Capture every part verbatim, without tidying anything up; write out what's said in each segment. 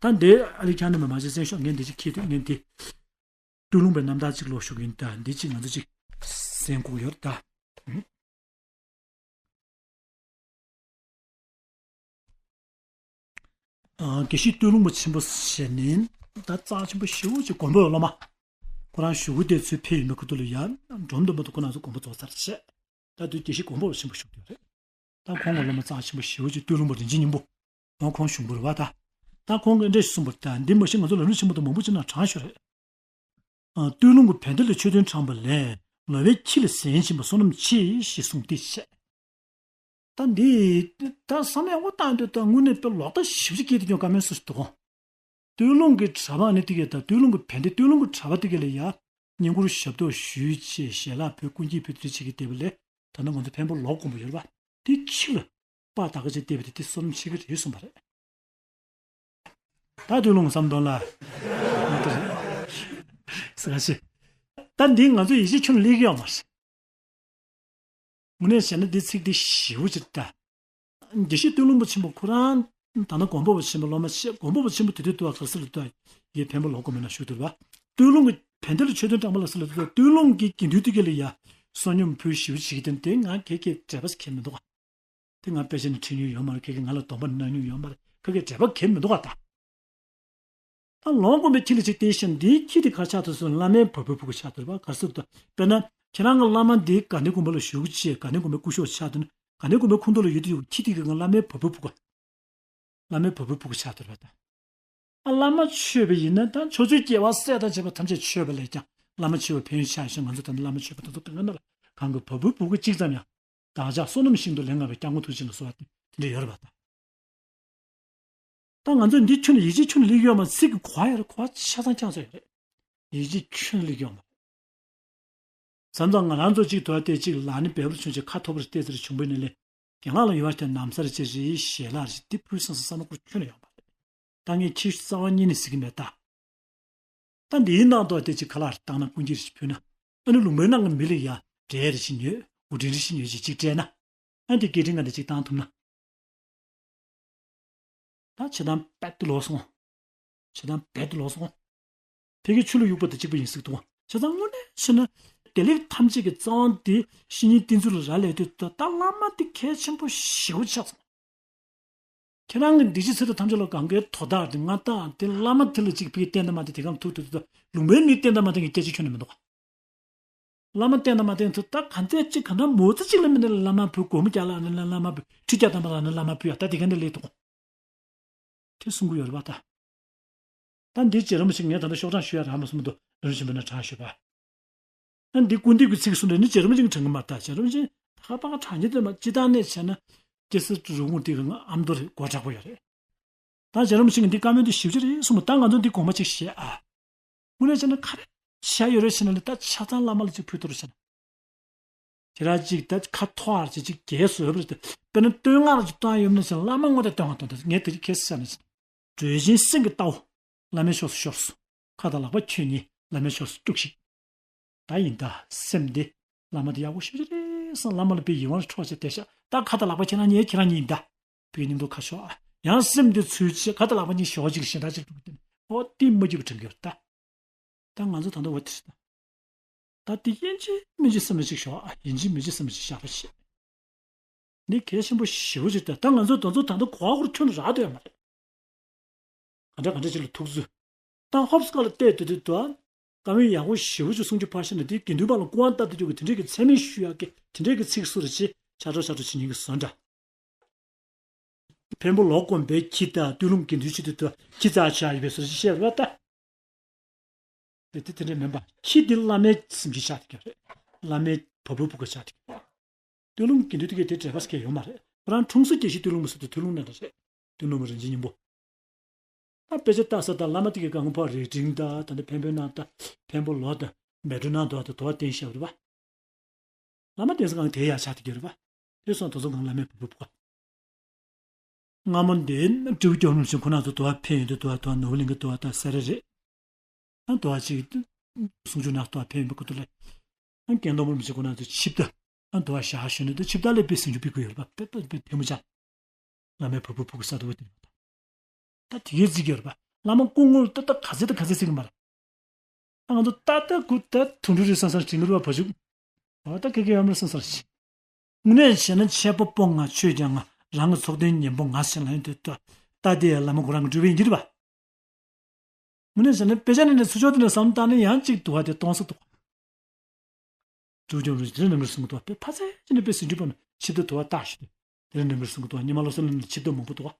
ད་འདི་ཨ་ལི་ཁྱང་ནས་མ་མ་ཞིག་གསན་ཤོག་ངས་འདི་ཅིག་ཁྱེད་དུས་ངས་འདི། སྟོད་ལུང་པའི་རྣམ་ཐར་ཅིག་ཀློག་ཞུ་གི་ཡིན། ད་འདི་ཅིག་ང་ཚོ་ཅིག་གསན་དགོས་ཡོད་ད། ཨ། དགེ་བཤེས་སྟོད་ལུང་པ་ཆེན་པོ་ཟེར་ནས་ད་རྩ་ཆེན་པོ་ཞེ་པོ་ཅིག་དགོན་པ་ཡོད་སློབ་མ། ཁོ་རང་གཞུག་གུ་དེ་ཚོའི་ཕེབས་ཡོད་མེད་ཁུ་ཐུ་ལ་ཡ་འབྲོམ་འདོན་པ་དུ་ཁོ་རང་ཚོ་དགོན་པ་རྫོགས་ཚར་བྱས། ད་དུས་དགེ་བཤེས་དགོན་པ་ཆེན་པོ་བཞུགས་ཡོད་རེད། ད་ཁོང་གི་སློབ་མ་རྩ་ཆེན་པོ་ཞེ་པོ་ཅིག་སྟོད་ལུང་པ་རིན་ཆེན་སྙིང་པོ། ཁོང་ཁོང་གཞུང་པོ་རེད་བ་ད། ད་ཁོང་གིས་འདྲ་ཞིག་གསུངས་པ་རེད། ད་འདི་མ་གཞི་ང་ཚོ་ལམ་རིམ་ཆེན་མོ་དང་མང་པོ་ཅིག་ནང་དྲངས་ཤོད་རེད། ཨ། སྟོད་ལུང་གི་བན་དེ་ལ་ཆོས་དོན་དྲངས་པ་ལས། ལོ་པཎ་ཁྱི་ལ་ཟན་བྱིན་པ་བསོད་ནམས་ཆེ་ཞེས་གསུངས་ཏེ་བཤད། ད་འདི། ད་བསམ་ཡག་པོ་བཏང་དུས་ད་དངོས་གནས་དཔེ་ལོག་ལྟ་ཞིབ་ཅིག་སྐྱེས་དུས་ཀྱང་བཀའ་མོལ་སུ་ཞིག་འདུག་སྟོད་ལུང་གི་གྲྭ་པ་ནི་དེ་གས་ད་སྟོད་ལུང་གི་བན་དེ་སྟོད་ལུང་གི་གྲྭ་པ་དེ་གས་ལ་ཡ། བསྙེན་བཀུར་ཞབས་ཏོག་ཞུས་བྱས་ཞལ་ལག་ཕུལ་སྐུ་འགྱེད་ཕུལ་དེ་འདྲ་བྱེད་ཀྱི་བསྡད་པ་ལས། ད་ནི་ང་ཚོ་འཕན་པོ་ལོ་དགོན་པ་ཡོད་རེད་པ། དེ་ཕྱི་ལ་པར་ད་ག་ཅིག་བལྟས་པ་དེ་དེ་བསོད་ནམས་ཆེ་གི་རེད་གསུངས་པ་རེད། ད་སྟོད་ལུང་བསམ་དོན་ལ། ཟེར་ག་ཞེས། ད་འདི་ང་ཚོ་ཡིད་ཆེས་ཁྱོན་ནས་སླེབས་ཀྱི་ཡོད་མ་རེད། དངོས་གནས་བྱས་ན་འདི་ཚིག་འདི་ཞེ་པོ་ཅིག་ད། དགེ་བཤེས་སྟོད་ལུང་པ་ཆེན་པོ་ཁོ་རང་ད་ནི་དགོན་པ་པོ་ཆེན་པོ་སློབ་མ་ཆེ་དགོན་པ་པོ་ཆེན་པོ་དེ་དུས་དུ་བ་ག་ས་ལ་དུ་ཡི་འཕན་པོ་ལོ་དགོན་པའི་ནང་བཞུགས་དུས་བ། སྟོད་ལུང་གི་བན་དེ་ལ་ཆོས་དོན་དྲངས་པ་ལ་ས་ལ་དུ་སྟོད་ལུང་གི་དགེ་འདུན་དེ་གས་ལ་ཡ། བསོད་སྙོམས་ཕུལ་ཞེ་པོ་ཅིག་དེ་འདི་ང་གེ་གེ་འབྲས་བུ་ཁེལ་མི་འདུག་ག་དེ་ང་དཔེ་ཆ་ནས་ཁྲིད་མྱོང་ཡོད་མ་རེད། ཁ་ཁ་ང་ལ་སྡོམ་པ་གནང་མྱོང་ཡོད་མ་རེད། ཁ་ཁའི་འབྲས་བུ་ཁེལ་མི་འདུག་ག་ད། ད་ལོ་དགོན་པའི་ཁྱི་ལ་ཅིག་བལྟས་ཤིང་འདིའི་ཁྱི་དེ་ག་ཆགས་ཐུབ་སོང་། བླ་མའི་བ་སྤུའི་བུ་ག་ཆགས་ཐུབ་པ་ག་སུབ་ཏུ། དཔེར་ན་ཁྱེད་རང་གི་བླ་མ་འདི་དགའ་ལྡན་དགོན་པ་ལ་བཞུགས་བྱས་དགའ་ལྡན་དགོན་པའི་སྐུ་ཞབས་ཆགས་ཐུབ་ན། དགའ་ལྡན་དགོན་པའི་ཁོངས་གཏོགས་ལ་ཡོད་དུ་ཡོད་ཁྱི་དེ་གི་བླ་མའི་བ་སྤུའི་བུ་ག་བླ་མའི་བ་སྤུའི་བུ་ག་ཆགས་ཐུབ་པ་དང་། ཨ། བླ་མ་མཆོད་པ་ཡིན་ན་ད་ཕྱོགས་བཅུའི་སྐྱེ་བ་སྲས་དང་བཅས་པ་ཐམས་ཅད་མཆོད་པ་ལས་ཀྱང་བླ་མ་མཆོད་པ་ཕན་ཡོན་ཆེ་ཞིང་ང་ཚོ་ད་ནི་བླ་མ་མཆོད་པ་དེ་ཚོ་དེ་སྔ་ན་ལ་གང་གི་བ་སྤུའི་བུ་ག་གཅིག་ཙམ་ཡང་བདག་ཅག་བསོད་ནམས་ཤིན་ཏུ་ལེགས་བསྔགས་པའི་སྐྱབས་མགོན་ཐུགས་རྗེ་ཅན་ལ་གསོལ་བ་དེ་འདྲ་ཡོད་རེད་པ་ད། ད་ང་ཚོས་འདི་ཁྱོན་ནས་ཡིད་ཆེས་ཁྱོན་ནས་སླེབས་ཡོད་མ་ཚིག་གི་གོ་བ་ཡོད་རེད། གོ་བ་ཆ་ཚང་རྐྱང་ཚོད་ཡོད་རེད། ཡིད་ཆེས་ཁྱོན་ནས་སླེབས་ཡོད་མ་རེད། བྱས་ཙང་ང་རང་ཚོ་གཅིག་དོར་ཏེ་གཅིག་ལ་ནི་འབེལ་པོར་བྱུང་ཅིག་ཁ་ཐོབ་པར་བལྟས་ཟེར་བྱུང་བའི་ནི་ལས། རྒན་ལགས་ལ་ཡོད་པ་དེ་ནམ་སར་ཅི་རེད་ཞལ་ལག་རེད་དེ་ཕུལ་སོང་ཟེར་བསམ་བློ་ཁོར་ཁྱོན་ནས་ཡོང་བ་རེད། ད་ངས་ཁྱི་རྩ་བ་ཉིད་ནས་ཟེར་གི་མེད་ད། ད་འདིའི་ནང་དུ་དེ་གཅིག་ཁ་ལག་རེ་བཏང་ན་སྐུ་འགྱེད་རེ་ཕུལ་ན། ཨ་ནི་ལུང་པའི་ནང་གི་མི་ལ་ཡ་འབྲས་རེ་ཞིག་ཉོས་དགུ་འབྲས་རེ་ཞིག་ཉོས་ཅིག་གཅིག་སྤྲད་ན། ཨ་འདི་སྐད་འཕྲིན་ཁང་དེ་གཅིག་བཏང་ཐུབ་ན། ད་བྱེད་སྟངས་རྦད་དེ་ལོག་སོང་། བྱེད་སྟངས་རྦད་དེ་ལོག་སོང་། ཕ་གི་ཆུ་ལ་གཡུག་པ་དང་གཅིག་པ་ཡིན་ཟེར་གི་འདུག་བྱས་ཙང་དངོས་གནས་བྱས་ན་བདེ་ལེགས་ཐམས་ཅད་ཀྱི་རྩ་བ་འདི་བཤེས་གཉེན་བསྟེན་ཚུལ་ལ་རག་ལས་དུས་ད་ལྟ་བླ་མ་འདི་གལ་ཆེན་པོ་ཞེ་པོ་ཆགས་སོང་། ཁྱེད་རང་གི་འདི་ཕྱི་ཚེ་དང་ཐམས་ཅད་ལ་གང་གའི་དོ་བདག་དེ་ང་ད་དེ་བླ་མ་དེ་ལ་གཅིག་ཕ་གི་བསྟེན་ད་མ་བསྟེན་དེ་གང་ཐུག་ཐུག་ཐུག་ལུང་པའི་མི་བསྟེན་ད་མ་བསྟེན་གྱི་སྐད་ཆ་ཁྱོན་ནས་མི་འདུག་ག་བླ་མ་བསྟེན་དང་མ་བསྟེན་ཐུབ་ད་ག་འདྲས་ཅིག་ག་འདྲ་མོ་ཙི་ཅིག་ལ་མི་འདི་ལ་བླ་མ་བུ་སྒོར་མོ་བརྒྱ་ལ་ནི་བླ་མ་བུ་ཁྲི་བརྒྱ་དང་པ་ལ་ནི་བླ་མ་བུ་ཡ་ད་དེ་ག་འདྲ་ལས་འདུག་དེ་གསུང་གི་ཡོད་རེད་པ་ད། ད་འདི་རྗེ་རིན་པོ་ཆེ་ངས་ད་ལྟ་ཤོག་གྲངས་ཞུ་ཡ་རག་མ་སོང་མི་འདུག་རིན་ཆེན་པོ་ན་དྲང་ཞུས་པ། ཨ་འདི་སྐུར་འདེབས་ཀྱི་ཚིག་གསུང་རེ་ནི་རྗེ་རིན་པོ་ཆེ་གི་དྲན་གི་མ་ད་རྗེ་རིན་པོ་ཆེ་ད་ཧ་པ་ག་དྲང་རྒྱུ་དེ་མ་སྤྱི་བཏང་ནས་བྱས་ན་སྐྱེ་སྲིད་རུ་ངུ་དེ་གི་ང་ཨ་མདོ་རེད་སྒོ་དྲག་པོ་ཡོད་རེད། ད་རྗེ་རིན་པོ་ཆེ་གི་འདི་བཀའ་མོལ་འདི་ཞིབ་ཆ་རེད་གསུངས་པ་ད་ང་ཚོ་འདི་གོང་མ་ཅིག་བཤད་ཨ། དངོས་གནས་བྱས་ན་ག་རེ་བྱས་ཡོད་རེད་བྱས་ན་ལས་ད་ཆ་ཚང་བླ་མ་ལ་ཅིག་ཕུལ་ཐུབ་རེད་བྱས་ན། དེ་ར་ཅིག་ད་ཁ་ཐོག་ཨར་ཅིག་ཅིག་རྒྱལ་བཟོ་ཡོད་པ་རེད་དེ། དཔེར་ན་བསྟོད་བསྔགས་ཅིག་བཏང་ཡོད་ན་བྱས་ན་བླ་མ་དངོས་དང་བསྟོད་བསྔགས་གཏོང་དེ་ངས་དེ་ཅིག་ཁས་བླངས་ནས་བྱས་ན། གྲོལ་ཞིང་སེམས་ཀྱི་ལྟ་བ། བླ་མའི་ཕྱོགས་སུ་ཤོར་སོང་། ཁ་དང་ལག་པ་ཁྱོད་ཉིད་བླ་མའི་ཕྱོགས་སུ་བཅུག་ཤིག་ད་ཡིན་ད་སེམས་འདི་བླ་མ་དེ་ཡག་པོ་ཞེ་པོ་ཅིག་རེད་བསམ་བླ་མ་ལ་དཔེ་ཡིད་དབང་འཕྲོག་བྱས་བསྡད་ཤག་ད་ཁ་དང་ལག་པ་ཁྱེད་རང་ཉིད་ཁྱེད་རང་ཉིད་ཡིན་ད། བའི་སྙིང་སྟོབས་ཁ་ཤོག་ཨ། ཡང་སེམས་འདི་ཚུལ་ཆེ་ཁ་དང་ལག་པ་གཉིས་ཞོག་ཅིག་ཞེ་དྲག་ཅིག་འགྲོ་གི་འདུག་ཨོ་ཏི་མ་རྒྱུག་པ་དྲན་གྱི་ཡོད་ད། ད་ང་ཚོ་ད་ལྟ་འོ་དེ་རེད་ད། ད་དེ་ཡིན་གཅིག་མིན་གཅིག་སེམས་ལ་ཅིག་ཞོག་ཨ། ཡིན་གཅིག་མིན་གཅིག་སེམས་ལ་ཅིག་བཞག་པ་ཞིག་འདི་གལ་ཆེན་པོ་ཞེ་པོ་ཅིག་ད། ད་ང་ཚོ་ད་ཚོ་ད་ལྟ་གོ་བ་ཁོར་ཁྱོན་རག་འདོད་ཡོད་མ་རེད། ག་འདྲ་ག་འདྲ་ཅིག་ལ་ཐུགས་རྗེ། ད་ཧོབ་སི་ཀ་ལ་བལྟས་དུས་དུས་དུ། བཀའ་མོལ་ཡག་པོ་ཞེ་པོ་ཅིག་གསུང་རྒྱུ་ཕར་བཞག་ན་དེའི་དགེ་འདུན་པ་ལ་སྐུ་དབང་བསྟར་དུ་འཇུག་གི་དེ་འདྲས་ཀྱི་མཚན་སྨད་ཞུ་ཡག་གི་དེ་འདྲས་ཀྱི་ཚིག་ཟུར་རེ་ཆེ་ཆ་འགྲོ་ཆ་འགྲོ་བྱེད་མཁན་གྱི་བཟོ་འདྲ། འཕན་པོ་ལོ་དགོན་པའི་ཁྱི་དང་སྟོད་ལུང་དགེ་འདུན་ཆེ་དུས་དུ་ཁྱི་རྩ་ཆེ་ཡོད་པའི་ཟུར་ཅིག་བཤད་རོགས་ད། དེ་དེ་དེ་འདྲས་མིན་པ་ཁྱི་འདི་བླ་མའི་སེམས་ཀྱི་ཆགས་ཐིག་རེད། བླ་མའི་བ་སྤུའི་བུ་ག་ཆགས་ཐིག་སྟོད་ལུང་གི་འདུས་དེ་གའི་དེ་འབྲེལ་བ་སྐད་ཡོད་མ་རེད། ཁོ་རང་འཁྲུངས་ས་རྒྱལ་སྤྱི་སྟོད་ལུང་མི་སུ་དེ་སྟོད་ལུང་ནས་རེད། སྟོད་ལུང་མི་རིན་ཆེན་སྙིང་པོ། ད་དཔེ་ཆ་ལྟ་ས་དང་བླ་མ་དེ་གའི་གང་ཕར་རི་འབྲིང་དང་ད་ནི་འཕན་པོའི་ནང་དང་འཕན་པོ་ལོ་དང་མལ་གྲོ་ནང་དུ་དུ་དོ་བ་བསྟན་ཤེས་རེད་པ། བླ་མ་བསྟན་ས་གང་དེ་ཡ་ཆགས་དེ་གའི་རེད་པ། དེ་སོང་དོ་ཚོ་གང་བླ་མའི་བུ་བུ་བུ་ག་སྔ་མོ་འདི་སྤྲེའུ་སྐྱོབ་རིམ་བཞིན་ཁོ་ན་ཚོ་དུ་བ་ཕན་ཡོད་དུ་དུ་བ་དུ་བ་ནོར་བུ་གླིང་གི་དུ་བ་དང་སེ་ར་རེད། ཨ་དུ་བ་ཅིག་གསུང་ཆོས་ནག་དུ་བ་ཕན་ཡོད་པའི་ཁུ་ཐུ་ལས། ཨ་རྒན་རྡོ་མོར་མི་ཚེ་ཁོ་ན་ཚོ་ཆིབས་ད། ཨ་དུ་བ་ཞག་གཞོན་ནུ་དུ་ཆིབས་ད་ལས་པའི་སེང་ཆུ་པི་ཀུ་ཡོད་པ་པེ་པེ་པེ་ཐེ་མུ་ཅང་། བླ་མའི་བུ་བུ་བུ་གུ་ས་དུ་བ་དེ་རེད་པ། ད་དེ་གའི་རྩིས་ཀྱི་ཡོད་རེད་པ། བླ་མ་སྐུ་ངོ་ལ་ཏག་ཏག་ག་ཚད་དང་ག་ཚད་ཟེར་གི་མ་རེད། ད་ང་ཚོ་ཏག་ཏག་ཁུ་ད་དུང་སྒྲུང་རེད་བསམ་བསམ་དྲན་གི་རེད་བ། བ་ཕྱུགས། འོ་ད་ཁེ་ཁེ་ཡོད་མ་རེད་བསམ་བསམ་ཞིག་དངོས་གནས་བྱས་ན་འཆད་པ་པོ་ང་ཆོས་ཀྱང་ང་རང་གི་ཚོགས་དོན་ཉན་པོ་ང་ཟེར་ལ་ཡོང་དུས་ད་ལྟ་དེ་བླ་མ་ཁོ་རང་གི་སྤྲུལ་པ་ཡིན་གྱི་རེད་བ། དངོས་གནས་བྱས་ན་དཔེ་ཆ་ནང་ནས་ཚུར་ཕྱོགས་དེ་ནས་བསམ་བློ་བཏང་ན་ཡང་གཅིག་འདུག་བ། དེ་སྟོང་ས་འདུག་སྤྲུལ་སྐྱོབ་རིན་ཆེན་དེ་རིང་ནམ་རྒྱུན་གསུང་གི་འདུག་བ། དཔེ་ཕ་ཚད་ཅིག་ནས་དཔེ་ཟིན་བྲིས་པ་ནི་ཆིབས་རྟ་དུ་བ་བཏགས་ཞུ་དེ་རིང་ནམ་རྒྱུན་གསུང་གི་འདུག་བ། ཉི་མ་བློ་གསལ་གླིང་ནས་ཆིབས་རྟ་མང་པོ་འདུག་བ།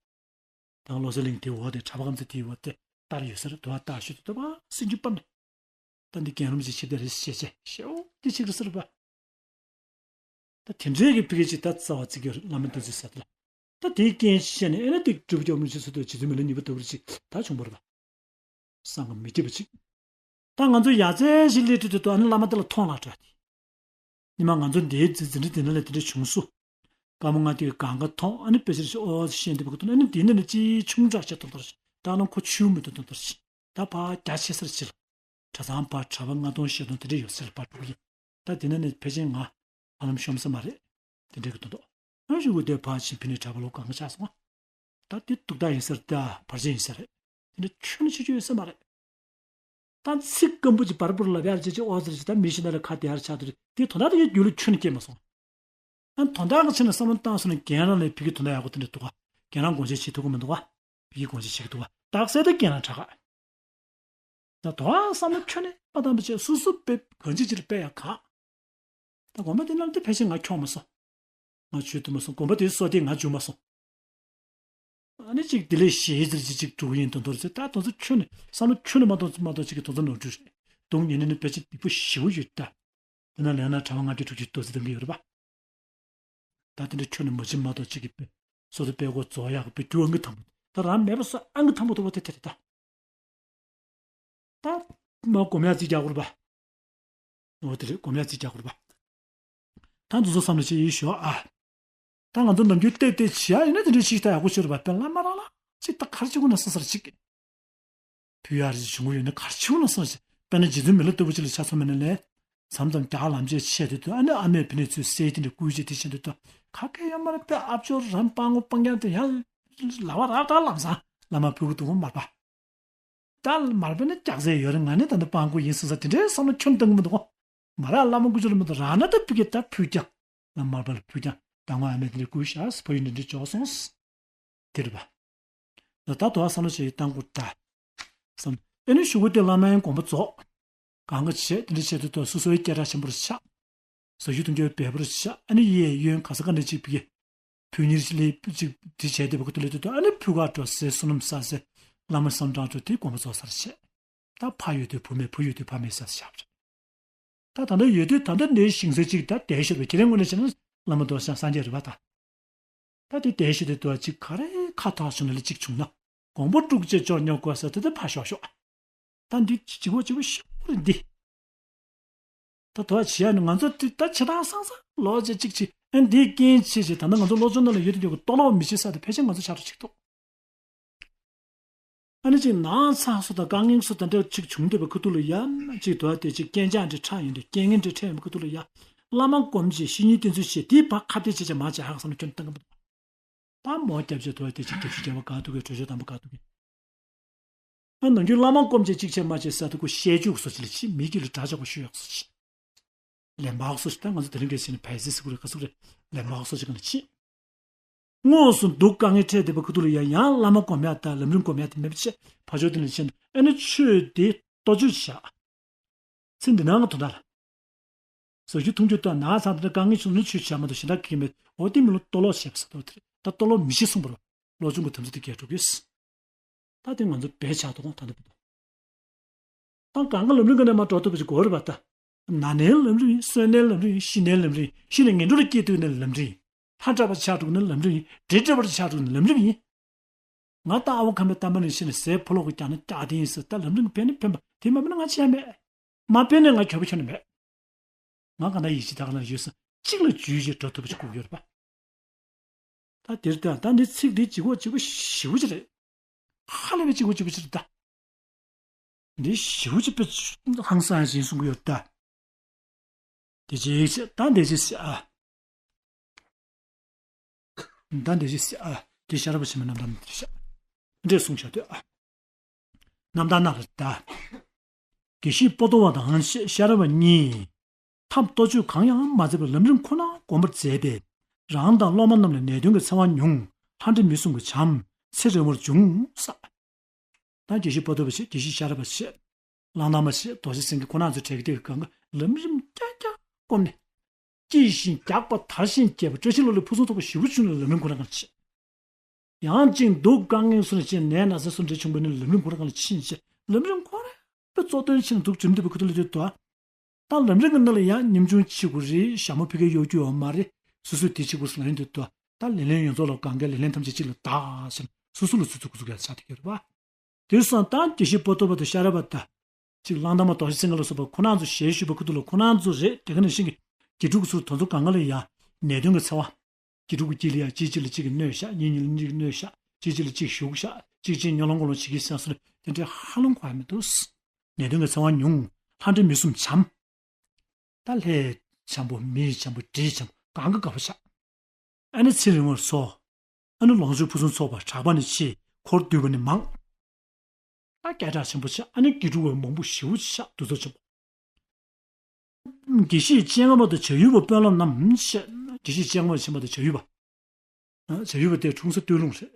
ད་བློ་གསལ་གླིང་དེའི་འོག་དེ་གྲྭ་པ་རྐང་རྩེད་དེའི་འོག་དེ་ལྟར་ཡོད་ས་རེད། དུ་བ་བཏགས་ཞུ་དེ་དུ་བ་ཟིན་བྲིས་པ་ནི། ད་འདི་རྒན་རབས་ཀྱི་ཆིབས་རྟ་རེད་ཞེས་བྱས་ཞེའོ་འདི་ཆིག་རེད་ཟེར་བ། ད་དེ་འདྲའི་གི་ཕ་གི་ཅིག་ད་རྩ་བ་བརྩི་གི་བླ་མ་བསྟན་འཛིན་ཟེར་ད་ལ། ད་དེའི་རྐྱེན་བཤད་ནས་ཨེ་ན་དེ་སྤྲུལ་སྐྱོབ་རིན་ཆེན་ཚུལ་དུ་རྗེ་བཙུན་མི་ལ་གཉིས་པ་ལྟ་བུར་ཅིག་ད་བྱུང་བ་རེད་པ། བསམ་གི་མི་འགྲིག་པ་ཅིག་ད་ང་ཚོ་ཡ་མཚན་ཞིག་སླེབས་དུས་དུ་ཨ་ནི་བླ་མ་དེ་ལ་མཐོང་ལ་སྤྲད་དེ། ཉི་མ་ང་ཚོ་འདིའི་འཛིན་འཛིན་གྲྭ་འདི་ནང་ལ་དེ་འདྲ་བྱུང་སོང་། སྐར་མ་ལྔ་དེ་གི་གང་ག་མཐོང་ཨ་ནི་དཔེ་ཆ་ཞིག་ཨོ་ཤེས་འདི་བ་གི་ཐོག་ཨ་ནི་འདི་ནང་ལ་ཅིག་ཆུང་དྲགས་བྱས་ཐོང་ཐོར་ཞིག་ད་ལམ་ཁོ་ཆུ་མི་འདུག་ཐོང་ཐོར་ཞིག་ད་ཕར་རྒྱ་ཆེ་སར་ཕྱིན་ལ། གྲྭ་ཚང་ཕར་གྲྭ་པ་ལྔ་སྟོང་བཞི་སྟོང་དེ་འདྲ་ཡོད་སར་ཕར་འགྲོ་གི་ཡིན། ད་དེ་ནང་ནས་ཕལ་ཆེར་ང་ཧ་ལམ་ཤོམ་ས་མ་རེད། དེ་འདྲ་གི་དོན་དུ་ཨ་ཞུ་གུ་དེ་ཕར་ཕྱིན་ཕི་ནས་གྲྭ་པ་ལོ་གང་ག་ཆགས་སོང་། ད་དེ་ཏུག་ཏག་ཡིན་སར་ད་བར་ཆད་ཡིན་ས་རེད། དེ་འདྲ་ཁྱོན་ནས་ཆེ་ཆེ་ཡོད་ས་མ་རེད། ད་ཚིག་སྐམ་པོ་ཅིག་བར་བར་ལབ་ཡག་ཅིག་ཅིག་ཨོ་ཟེར་ཅིག་ད་མི་ཤི་ན་ལ་ཁ་བདེ་ཡར་ཆགས་དུས་དེ་དོན་དག་དེ་གའི་རྒྱུད་ལ་ཁྱོན་ནས་སྐྱེས་མ་སོང་། ཨ་དོན་དག་གི་ཆེད་ནས་བསམ་བློ་བཏང་སོང་ན་རྒན་རང་ལས་ཕི་གི་དོན་དག་ཡག་པོ་དེ་འདྲ་འདུག་ག་རྒན་རང་དགོངས་བཞེས་བྱེད་ཐུབ་ཀྱི་མི་འདུག་ག་ཕི་གི་དགོངས་བཞེས་བྱེད་ཀྱི་འདུག་ག་རྟགས་གསལ་དེ་རྒན་རང་དྲག་ག་ད་དོ་བསམ་བློ་ཁྱོན་ནས་མ་བཏང་པ་བྱས་སོ་སོ་དཔེ་གང་ཅི་ཅིར་དཔེ་ཡག་ག་ད་དགོན་པ་དེ་ནང་དེ་ཕལ་ཆེར་ང་འཁྱོག་མ་སོང་། ང་ཆོས་དུ་མ་སོང་། དགོན་པ་དེའི་སྲོལ་དེ་ང་འཇུ་མ་སོང་། ཨ་ནི་གཅིག་དེ་ལས་གཞས་ཟེར་གཅིག་གཅིག་འགྲོ་གི་ཡིན་དོན་དོར་ཟེར་ད་དོན་ཚོ་ཁྱོན་ནས་བསམ་བློ་ཁྱོན་ནས་མ་གཏོང་མ་གཏོང་གཅིག་གི་དོན་ཚོ་ནོར་འཁྲུལ་རེད། སྡུག་ཉེས་ནི་ནི་ཕལ་ཆེར་སྡིག་པ་ཞེ་པོ་ཡོད་ད། དེ་ན་ལས་ན་གྲྭ་པ་ལྔ་བཅུ་དྲུག་ཅུ་ལྟོ་ཚིག་དང་གི་ཡོད་རེད་པ། ད་དེ་འདྲ་ཁྱོན་ནས་མ་བྱེད་མ་གཏོང་གཅིག་གི་དཔེ་སོ་སོ་དཔེ་ཀོ་རྫོགས་ཡག་གི་དཔེ་རྒྱུ་ཨང་ཀི་དང་པོ་ད་རང་མེད་པ་སོ་ཨང་ཀི་དང་པོ་དུ་བ་དེ་དེ་རེད་ད། ད་མ་སྒོམ་ཡག་རྩིས་རྒྱག་དགོས་རེད་པ། འོ་དེ་རེད་སྒོམ་ཡག་རྩིས་རྒྱག་དགོས་རེད་པ། ད་འདི་ཚོ་བསམ་བློ་བྱེད་ཡིན་ཞོག་ཨ། ད་ང་ཚོ་ནམ་རྒྱུན་ལྟས་ལྟས་བྱེད་ཡ་ཡིན་ན་དེ་འདྲའི་ཞིག་ད་ཡག་པོ་ཤོད་རེད་པ། དཔེ་བླ་མ་རང་ལ་ཅིག་ད་གར་ཅིག་ཁོ་ན་ས་སར་ཅིག་ཕུལ་ཡ་རེ་བྱུང་གི་ཡོད་ན་གར་ཅིག་ཁོ་ན་ས་ཞིག་དཔེར་ན་རྗེ་བཙུན་མི་ལ་ལྟ་བུ་ཅིག་ལ་ཆ་མཚོན་མེད་ན་ལས། མཚམས་མཚམས་རྒྱག་ལམ་ཆས་ཆད་དུས་དུ་ཨ་ནི་ཨ་མས་ཕི་ནས་ཚུར་གསེར་དེ་འདྲ་བསྐུར་བྱས་དེ་བྱེད་དུས་དུ་ག་གེ་ཡོད་མ་རེད་པས། ཨ་ཅོ་རང་སྤང་ངོ་སྤང་རྐྱང་དེ་ཡང་ལ་བ་རག་ད་ལམ་སང་བླ་མ་ཕུལ་གི་འདུག་མ་པ། ད་མར་པ་ནི་རྒྱག་ཟེར་ཡོད་རེད། ང་ནི་ད་ནི་སྤང་ངོ་ཡིན་སོང་ས་དེ་འདྲའི་བསམ་བློ་ཁྱོན་བཏང་གི་མི་འདུག་མ་རག་བླ་མ་སྐུ་ཞབས་ལ་མི་འདུག་རག་ན་ད་ཕུལ་གྱི་ད་ཕུལ་ཀྱང་ལ་མར་པ་ལ་ཕུལ་ཀྱང་ད་ངོ་ཨ་མས་དེ་འདྲ་བསྐུར་ཤག་ཕ་ཡུལ་འདི་འདྲ་འཇོག་སོང་། དེ་རེད་པ། ད་ལྟ་དུ་བ་བསམ་བློ་བྱས་ཡི་བཏང་དགོས་ད། བསམ། ཨེ་ནི་གཞུག་གུ་དེ་བླ་མའི་དགོངས་པ་རྫོགས། གང་ག་བྱས་དེ་འདྲ་བྱས་དུས་དུ་སོ་སོའི་སྐད་གྲགས་ཆེན་པོར་ཆགས། ཟ་ཞུ་གཏོང་རྒྱུའི་འབད་པར་ཆགས་ཨ་ནི་གཡས་གཡོན་ག་ས་ག་ནས་ཅིག་ཕི་གི། བུ་གཉེར་ཅིག་ལས་ཅིག་དེ་བྱས་དེ་བ་ག་དུ་ལས་དུས་དུ་ཨ་ནི་ཕུ་ག་འགྲོ་ཟེར་བསོད་ནམས་བསགས་ཟེར། བླ་མ་བསམ་གྲངས་འགྲོ་དེ་དགོངས་པ་རྫོགས་སར་བྱས། ད་ཕ་ཡོད་དུས་བུ་མེད་བུ་ཡོད་དུས་ཕ་མེད་ཟེར་བཞག་པ་རེད། ད་ད་ལྟ་ཡོད་དུས་ད་ལྟ་འདིའི་ཞིང་ས་གཅིག་ད་དལ་ཤོར་བའི་ཁྱེད་རང་ངོས་ནས་བྱས་ན་བླ་མ་རྡོ་ཤང་སངས་རྒྱས་རེད་པ་ད། ད་དེ་དལ་ཤོར་དེ་དུ་གཅིག་ག་རེ་ཁ་ཐག་བྱུང་ན་ལ་གཅིག་བྱུང་ན་དགོངས་པ་དཀྲུག་བྱས་ཅོག་ཉོག་དགོས་ས་དེ་ད་ཕ་ཤོག་ཤོག་ད་འདི་ལྗིད་པོ་ལྗིད་པོ་ཞེ་པོ་རེད་འདི། ད་དུ་བྱས་ནས་ང་ཚོ་དེ་ད་ཆེ་ཐང་སང་ས་ལོག་བྱས་གཅིག་བྱས་ཨ་འདིའི་རྐྱེན་བྱས་བྱས་ད་ལྟ་ང་ཚོ་བློ་སྦྱོང་ནང་ལ་ཡོད་དེ་ཡོད་གི་ལྟོ་ལོག་མི་བྱེད་ས་དེ་ཕལ་ཆེར་ང་ཚོ་ཆགས་འགྲོ་གཅིག་འདུག་ཨ་ནི་ཅིག་ནག་ཚང་སོ་དང་དཀའ་ངལ་སོ་དང་འདྲ་ཅིག་བྱུང་འདོད་པའི་ཁུ་ཐུག་ལ་ཡ་ཅིག་དུ་བ་དེ་ཅིག་རྐྱེན་ཅག་འདྲ་ཁྲག་ཡིན་འདྲ་རྐྱེན་ངན་འདྲ་ཕྲད་ཡོང་པའི་ཁུ་ཐུག་ལ་ཡ་བླ་མ་སྒོམ་བྱས་བཤེས་གཉེན་བསྟེན་ཚུལ་བྱས་དེའི་བར་ཁ་གཏད་བྱས་བྱས་མ་བྱས་ཧ་གསང་ན་སྐྱོན་བཏང་གི་མི་འདུག་ད་མོ་རྒྱབ་བྱས་དུ་བ་དེ་ཅིག་རྒྱབ་ཤུ་རྒྱབ་པ་ག་ཐུག་གི་གྲོས་ཆོད་དམ་པ་ག་ཐུག་གི་ཨ་ནམ་རྒྱུན་བླ་མ་སྐོམ་བྱས་ཅིག་བྱས་མ་བྱས་ས་དུ་ཁུ་བཤད་རྒྱུག་སོ་ཅི་ལ་ཅི་མི་གི་ལ་དྲ་ཆག་པ་ཞུ་ཡག་སོ་ཅི། ལན་མ་སོ་ཅི་ད་ང་ཚོ་དེ་རིང་གི་ཕྱི་ནས་བལ་སྲིད་སི་ཀུ་རེ་ག་སུ་རེ་ལན་མ་སོ་ཅི་ག་ལ་ཅི། དངོས་སུ་སྡུག་དཀའ་ངལ་འཕྲད་བསྡད་པ་ཁུ་ཐུག་ལ་ཡང་ཡང་བླ་མ་སྒོམ་ཡག་དང་ལམ་རིམ་སྒོམ་ཡག་དེ་མེད་པ་བྱས་ཕ་ཆོས་དེ་ལ་ཕྱིན་ཨ་ནི་ཆོས་དེ་ལྟོ་ཆོས་བྱ། ཚེ་འདི་ནང་གི་དོན་དག་ལ། ཟ་རྒྱུ་འཐུང་རྒྱུ་དང་ན་ཚ་དང་དཀའ་ངལ་བྱུང་ན་ཆོས་བྱ་མ་གཏོགས་གཞན་དག་གི་མེད། འོ་དེ་མི་ལོ་ལྟོ་ལོག་བྱས་པ་ཟེར་དོ་དེ་རེད། ད་ལྟོ་ལོག་མི་ཤེས་གསུངས་པ་རེད། བློ་སྦྱོང་གི་དམ་ཚིག་དེ་རྒྱས་འགྲོ་གི་ཡོད། ད་དེ་ང་ཚོ་བས་ཆགས་འདུག་ད་འདི་བུ་དང་། ད་གང་ག་ལམ་རིམ་ག་ནས་མ་འགྲོ་ཐུབ་པ་ཞིག་དགོས་རེད་པ་ད། ན་ནའི་ལམ་རིམ་ཡིན། གསོན་ནའི་ལམ་རིམ་ཡིན། ཤི་ནའི་ལམ་རིམ་ཡིན། ཤི་ནས་ངན་འགྲོ་ལ་སྐྱེས་དུས་ནའི་ལམ་རིམ་ཡིན། ལྷ་འདྲ་བར་ཆགས་འགྲོ་ནའི་ལམ་རིམ་ཡིན། འདྲེ་འདྲ་བར་ཆགས་འགྲོ་ནའི་ལམ་རིམ་ཡིན། ང་ད་ཨ་བོ་ཁ་མེད་གཏམ་པ་ནས་ཤི་ནས་ཟས་ཕོ་ལོག་གི་རྒྱག་ན་རྒྱག་དེ་ཡིན་ཟེར། ད་ལམ་རིམ་གྱི་ཕན་ནི་ཕན་པ་དེ་མ་ཕན་ན་ང་ཅི་ཡང་མེད། མ་ཕན་ནས་ང་གྱོད་པ་ཁྱོན་ནས་མེད། ང་ག་ན་ཡིད་ཆེས་ད་ག་ན་ཡོད་ས་གཅིག་ལ་འཇུས་བྱས་འགྲོ་ཐུབ་པ་ཞིག་དགོས་ཡོད་རེད་པ། ད་དེར་ལྟ་ད་འདི་ཚིག་འདི་ལྗིད་ཁོག་ལྗིད་པོ་ཞེ་པོ་ཅིག་རེད། ཧ་ལས་པའི་ལྗིད་ཁོག་ལྗིད་པོ་ཅིག་རེད་ད། འདི་ཞེ་པོ་ཅིག་དཔེ་ཧང་སང་ཞིག་གསུང་གི་ཡོད་ད། དེ་ཅིག་ད་འདི་ཅིག་ཨ། ད་འདི་ཅིག་ཨ། དེ་ཤ་ར་པ་ཆེན་མོ་རྣམ་ཐར་འདི་ཤ། འདྲེ་གསུང་བྱ་དུས་ཨ། རྣམ་ཐར་ནང་ལ་ད། དགེ་བཤེས་པོ་ཏོ་བ་དང་ཤེ་ཤ་ར་བ་གཉིས། ཐབས་གཏོ་བཅོས་གང་ཡང་མ་མཛད་པར་ལམ་རིམ་ཁོ་ན་སྒོམ་པར་མཛད་པས། རང་དང་སློབ་མ་རྣམས་ལ་ནད་གདོན་གྱི་འཚེ་བ་ཉུང་། ལྷ་འདྲེ་མི་གསུམ་གྱི་བྱམས་ཚེ་རིང་བར་འབྱུང་ས། ད་དགེ་བཤེས་པོ་ཏོ་བ་ཆེ། དགེ་བཤེས་ཤ་ར་བ་ཆེ། གླང་དར་མ་ཆེ། རྡོ་རྗེ་སེང་གེ་ཁོ་རང་ཚོ་གྲས་ཀྱི་སྟེང་གི་སྒང་ག་ལམ་རིམ་རྐྱང་རྐྱང་བསྒོམས་ནས། སྐྱེས་ཤིང་རྒྱགས་པ་དར་ཞིང་རྒྱས་པ་བཀྲ་ཤིས་ལོ་ལེགས་ཕུན་སུམ་ཚོགས་པ་ཞེ་པོ་བྱུང་ནས་ལམ་རིམ་ཁོ་རང་གང་ཆེ། ཡང་ཅིག་སྡུག་དཀའ་ངལ་སོགས་ནས་ཅིག་ནད་ན་ཚ་སོགས་འདྲ་བྱུང་བ་ནི་ལམ་རིམ་ཁོ་རང་གང་ལ་ཕྱིན་ཆེ། ལམ་རིམ་ཁོ་རང་པའི་གཙོ་དོན་ཆེན་འདུག་འགྲིམ་འདི་པའི་ཁུ་ཐུ་ལ་དུ་དོ། ད་ལམ་རིམ་གྱི་ནང་ལ་ཡང་ཉམ་ཆུང་བྱེད་དགོས་རེད། ཞྭ་མོ་ཕི་ཀའི་གཡོ་སྒྱུ་ཡོད་མ་རེད། སོ་སོས་དེ་བྱེད་དགོས་སུ་ལ་ཡིན་དུ་དོ། ད་ལེ་ལན་ཡོངས་རྫོགས་ལ་གང་གའི་ལེ་ལན་ཐམས་ཅད་གཅིག་ལ་བདག་ཟེར་ནས་སོ་སོ་ལ་ཚུད་ཚུད་དགོས་ཚུགས་ཡ་ཆགས་བསྡད་ཀྱི་རེད་པ། དེ་སོང་ཙང་དགེ་བཤེས་པོ་ཏོ་བ་དང་ཤ་ར་བ་དང་། གཅིག་གླང་དར་མ་རྡོ་རྗེ་སེང་གེ་ལ་སོགས་པ་ཁོ་རང་ཚོ་ཞལ་བཞུགས་པའི་ཁུ་ཐུ་ལ་ཁོ་རང་ཚོ་རེད། དེ་ག་ནང་བཞིན་གྱི་དགེ་ཕྲུག་ཚོ་དེ་ཚོ་གང་ག་ལ་ཡང་ནད་གདོན་གྱི་འཚེ་བ། དགེ་ཕྲུག་གི་དཀྱིལ་ལ་ཡང་གཅིག་གཅིག་ལ་གཅིག་གིས་གནོད་བཞག་གཉིས་གཉིས་ལ་གཉིས་ཀྱིས་གནོད་བཞག་གཅིག་གཅིག་ལ་གཅིག་ཞུགས་བཞག་གཅིག་གཅིག་གཉོར་ལོང་གོ་ལོང་བྱེད་ཀྱི་སེམས་སོ་དེ་འདྲའི་ཧ་ལམ་གོ་ཡ་མི་འདུག་ནད་གདོན་གྱི་འཚེ་བ་ཉུང་། ལྷ་འདྲེ་མི་གསུམ་བྱམས། ད་ལྷའི་བྱམས་པོ་མིའི་བྱམས་པོ་འདྲེའི་བྱམས་པོ་གང་ག་དགའ་པོ་ཆགས། ཨ་ནི་ཚེ་རིང་བར་སོ། ཨ་ནི་ལོངས་སྤྱོད་ཕུན་སུམ་ཚོགས་པ་གྲགས་པ་ནི་ཆེ། འཁོར་འདུས་པ་ནི་མང་། ཨ་སྐད་གྲགས་ཆེན་པོ་ཆགས། ཨ་ནི་དགེ་ཕྲུག་བས་མང་པོ་ཞེ་པོ་ཆགས་འདུ་ཚོགས་ཆེན་པོ། དགེ་བཤེས་སྤྱན་སྔ་པ་དང་བྱ་ཡུལ་པ་དཔོན་སློབ་རྣམས་ཞེས། དགེ་བཤེས་སྤྱན་སྔ་པ་ཆེན་པོ་དང་བྱ་ཡུལ་པ། བྱ་ཡུལ་པ་དེ་འཁྲུངས་ས་སྟོད་ལུང་རེད།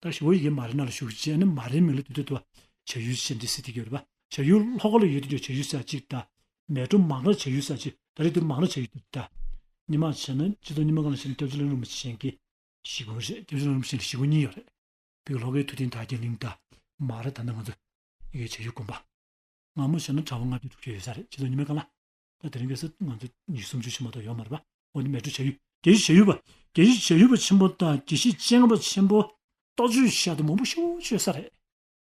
ད་ཞི་བ་ཡི་གེ་མ་རེད་ན་ལ་བཞུགས་བྱས་ནས་མ་རེད་མིང་ལ་དུས་དུས་དུ་བྱ་ཡུལ་ཞེས་འདི་སྲིད་དེ་ཡོད་རེད་པ། བྱ་ཡུལ་ལྷོ་ཁ་ལ་ཡོད་དུས་བྱ་ཡུལ་ཟེར་གཅིག་ད། མལ་གྲོ་མང་ར་བྱ་ཡུལ་ཟེར་གཅིག་ད་རེད་དུས་མང་ར་བྱ་ཡུལ་དུ་ད། ཉི་མ་བྱས་ན་སྤྱི་ཚོགས་ཉི་མ་གང་ལ་བྱས་ན་སྐྱབས་རྗེ་ལྷ་རིན་པོ་ཆེ་གིས་ཞི་གུ་རེད། སྐྱབས་རྗེ་ལྷ་རིན་པོ་ཆེ་ལ་ཞི་གུ་གཉིས་ཡོད་རེད། བོད་ཀྱི་ལྷོ་ཁའི་ཐུབ་བསྟན་དར་རྒྱས་གླིང་དང་མ་ར་ད་ནི་ང་ཚོ་ཡི་གེ་བྱ་ཡུལ་དགོན་པ། སྔ་མོ་བྱས་ན་གྲྭ་པ་ལྔ་བཅུ་དྲུག་ཅུ་ཡོད་ས་རེད། སྤྱི་ཚོགས་ཉི་མའི་སྐབས་ལ། ད་དེ་རིང་ཁ་སང་ང་ཚོ་ཉི་ཤུ་སུམ་ཅུ་ཕྱིན་མ་གཏོགས་ཡོད་མ་རེད་པ། འོ་ནི་མལ་གྲོ་བྱ་ཡུལ། དགེ་བཤེས་བྱ་ཡུལ་པ། དགེ་བཤེས་བྱ་ཡུལ་པ་ཆེན་པོ་དང་དགེ་བཤེས་སྤྱན་སྔ་པ་ཆེན་པོ་གཏོ་བཅོས་བྱས་ཏེ་མང་པོ་ཞེ་པོ་ཅིག་ཡོད་ས་རེད།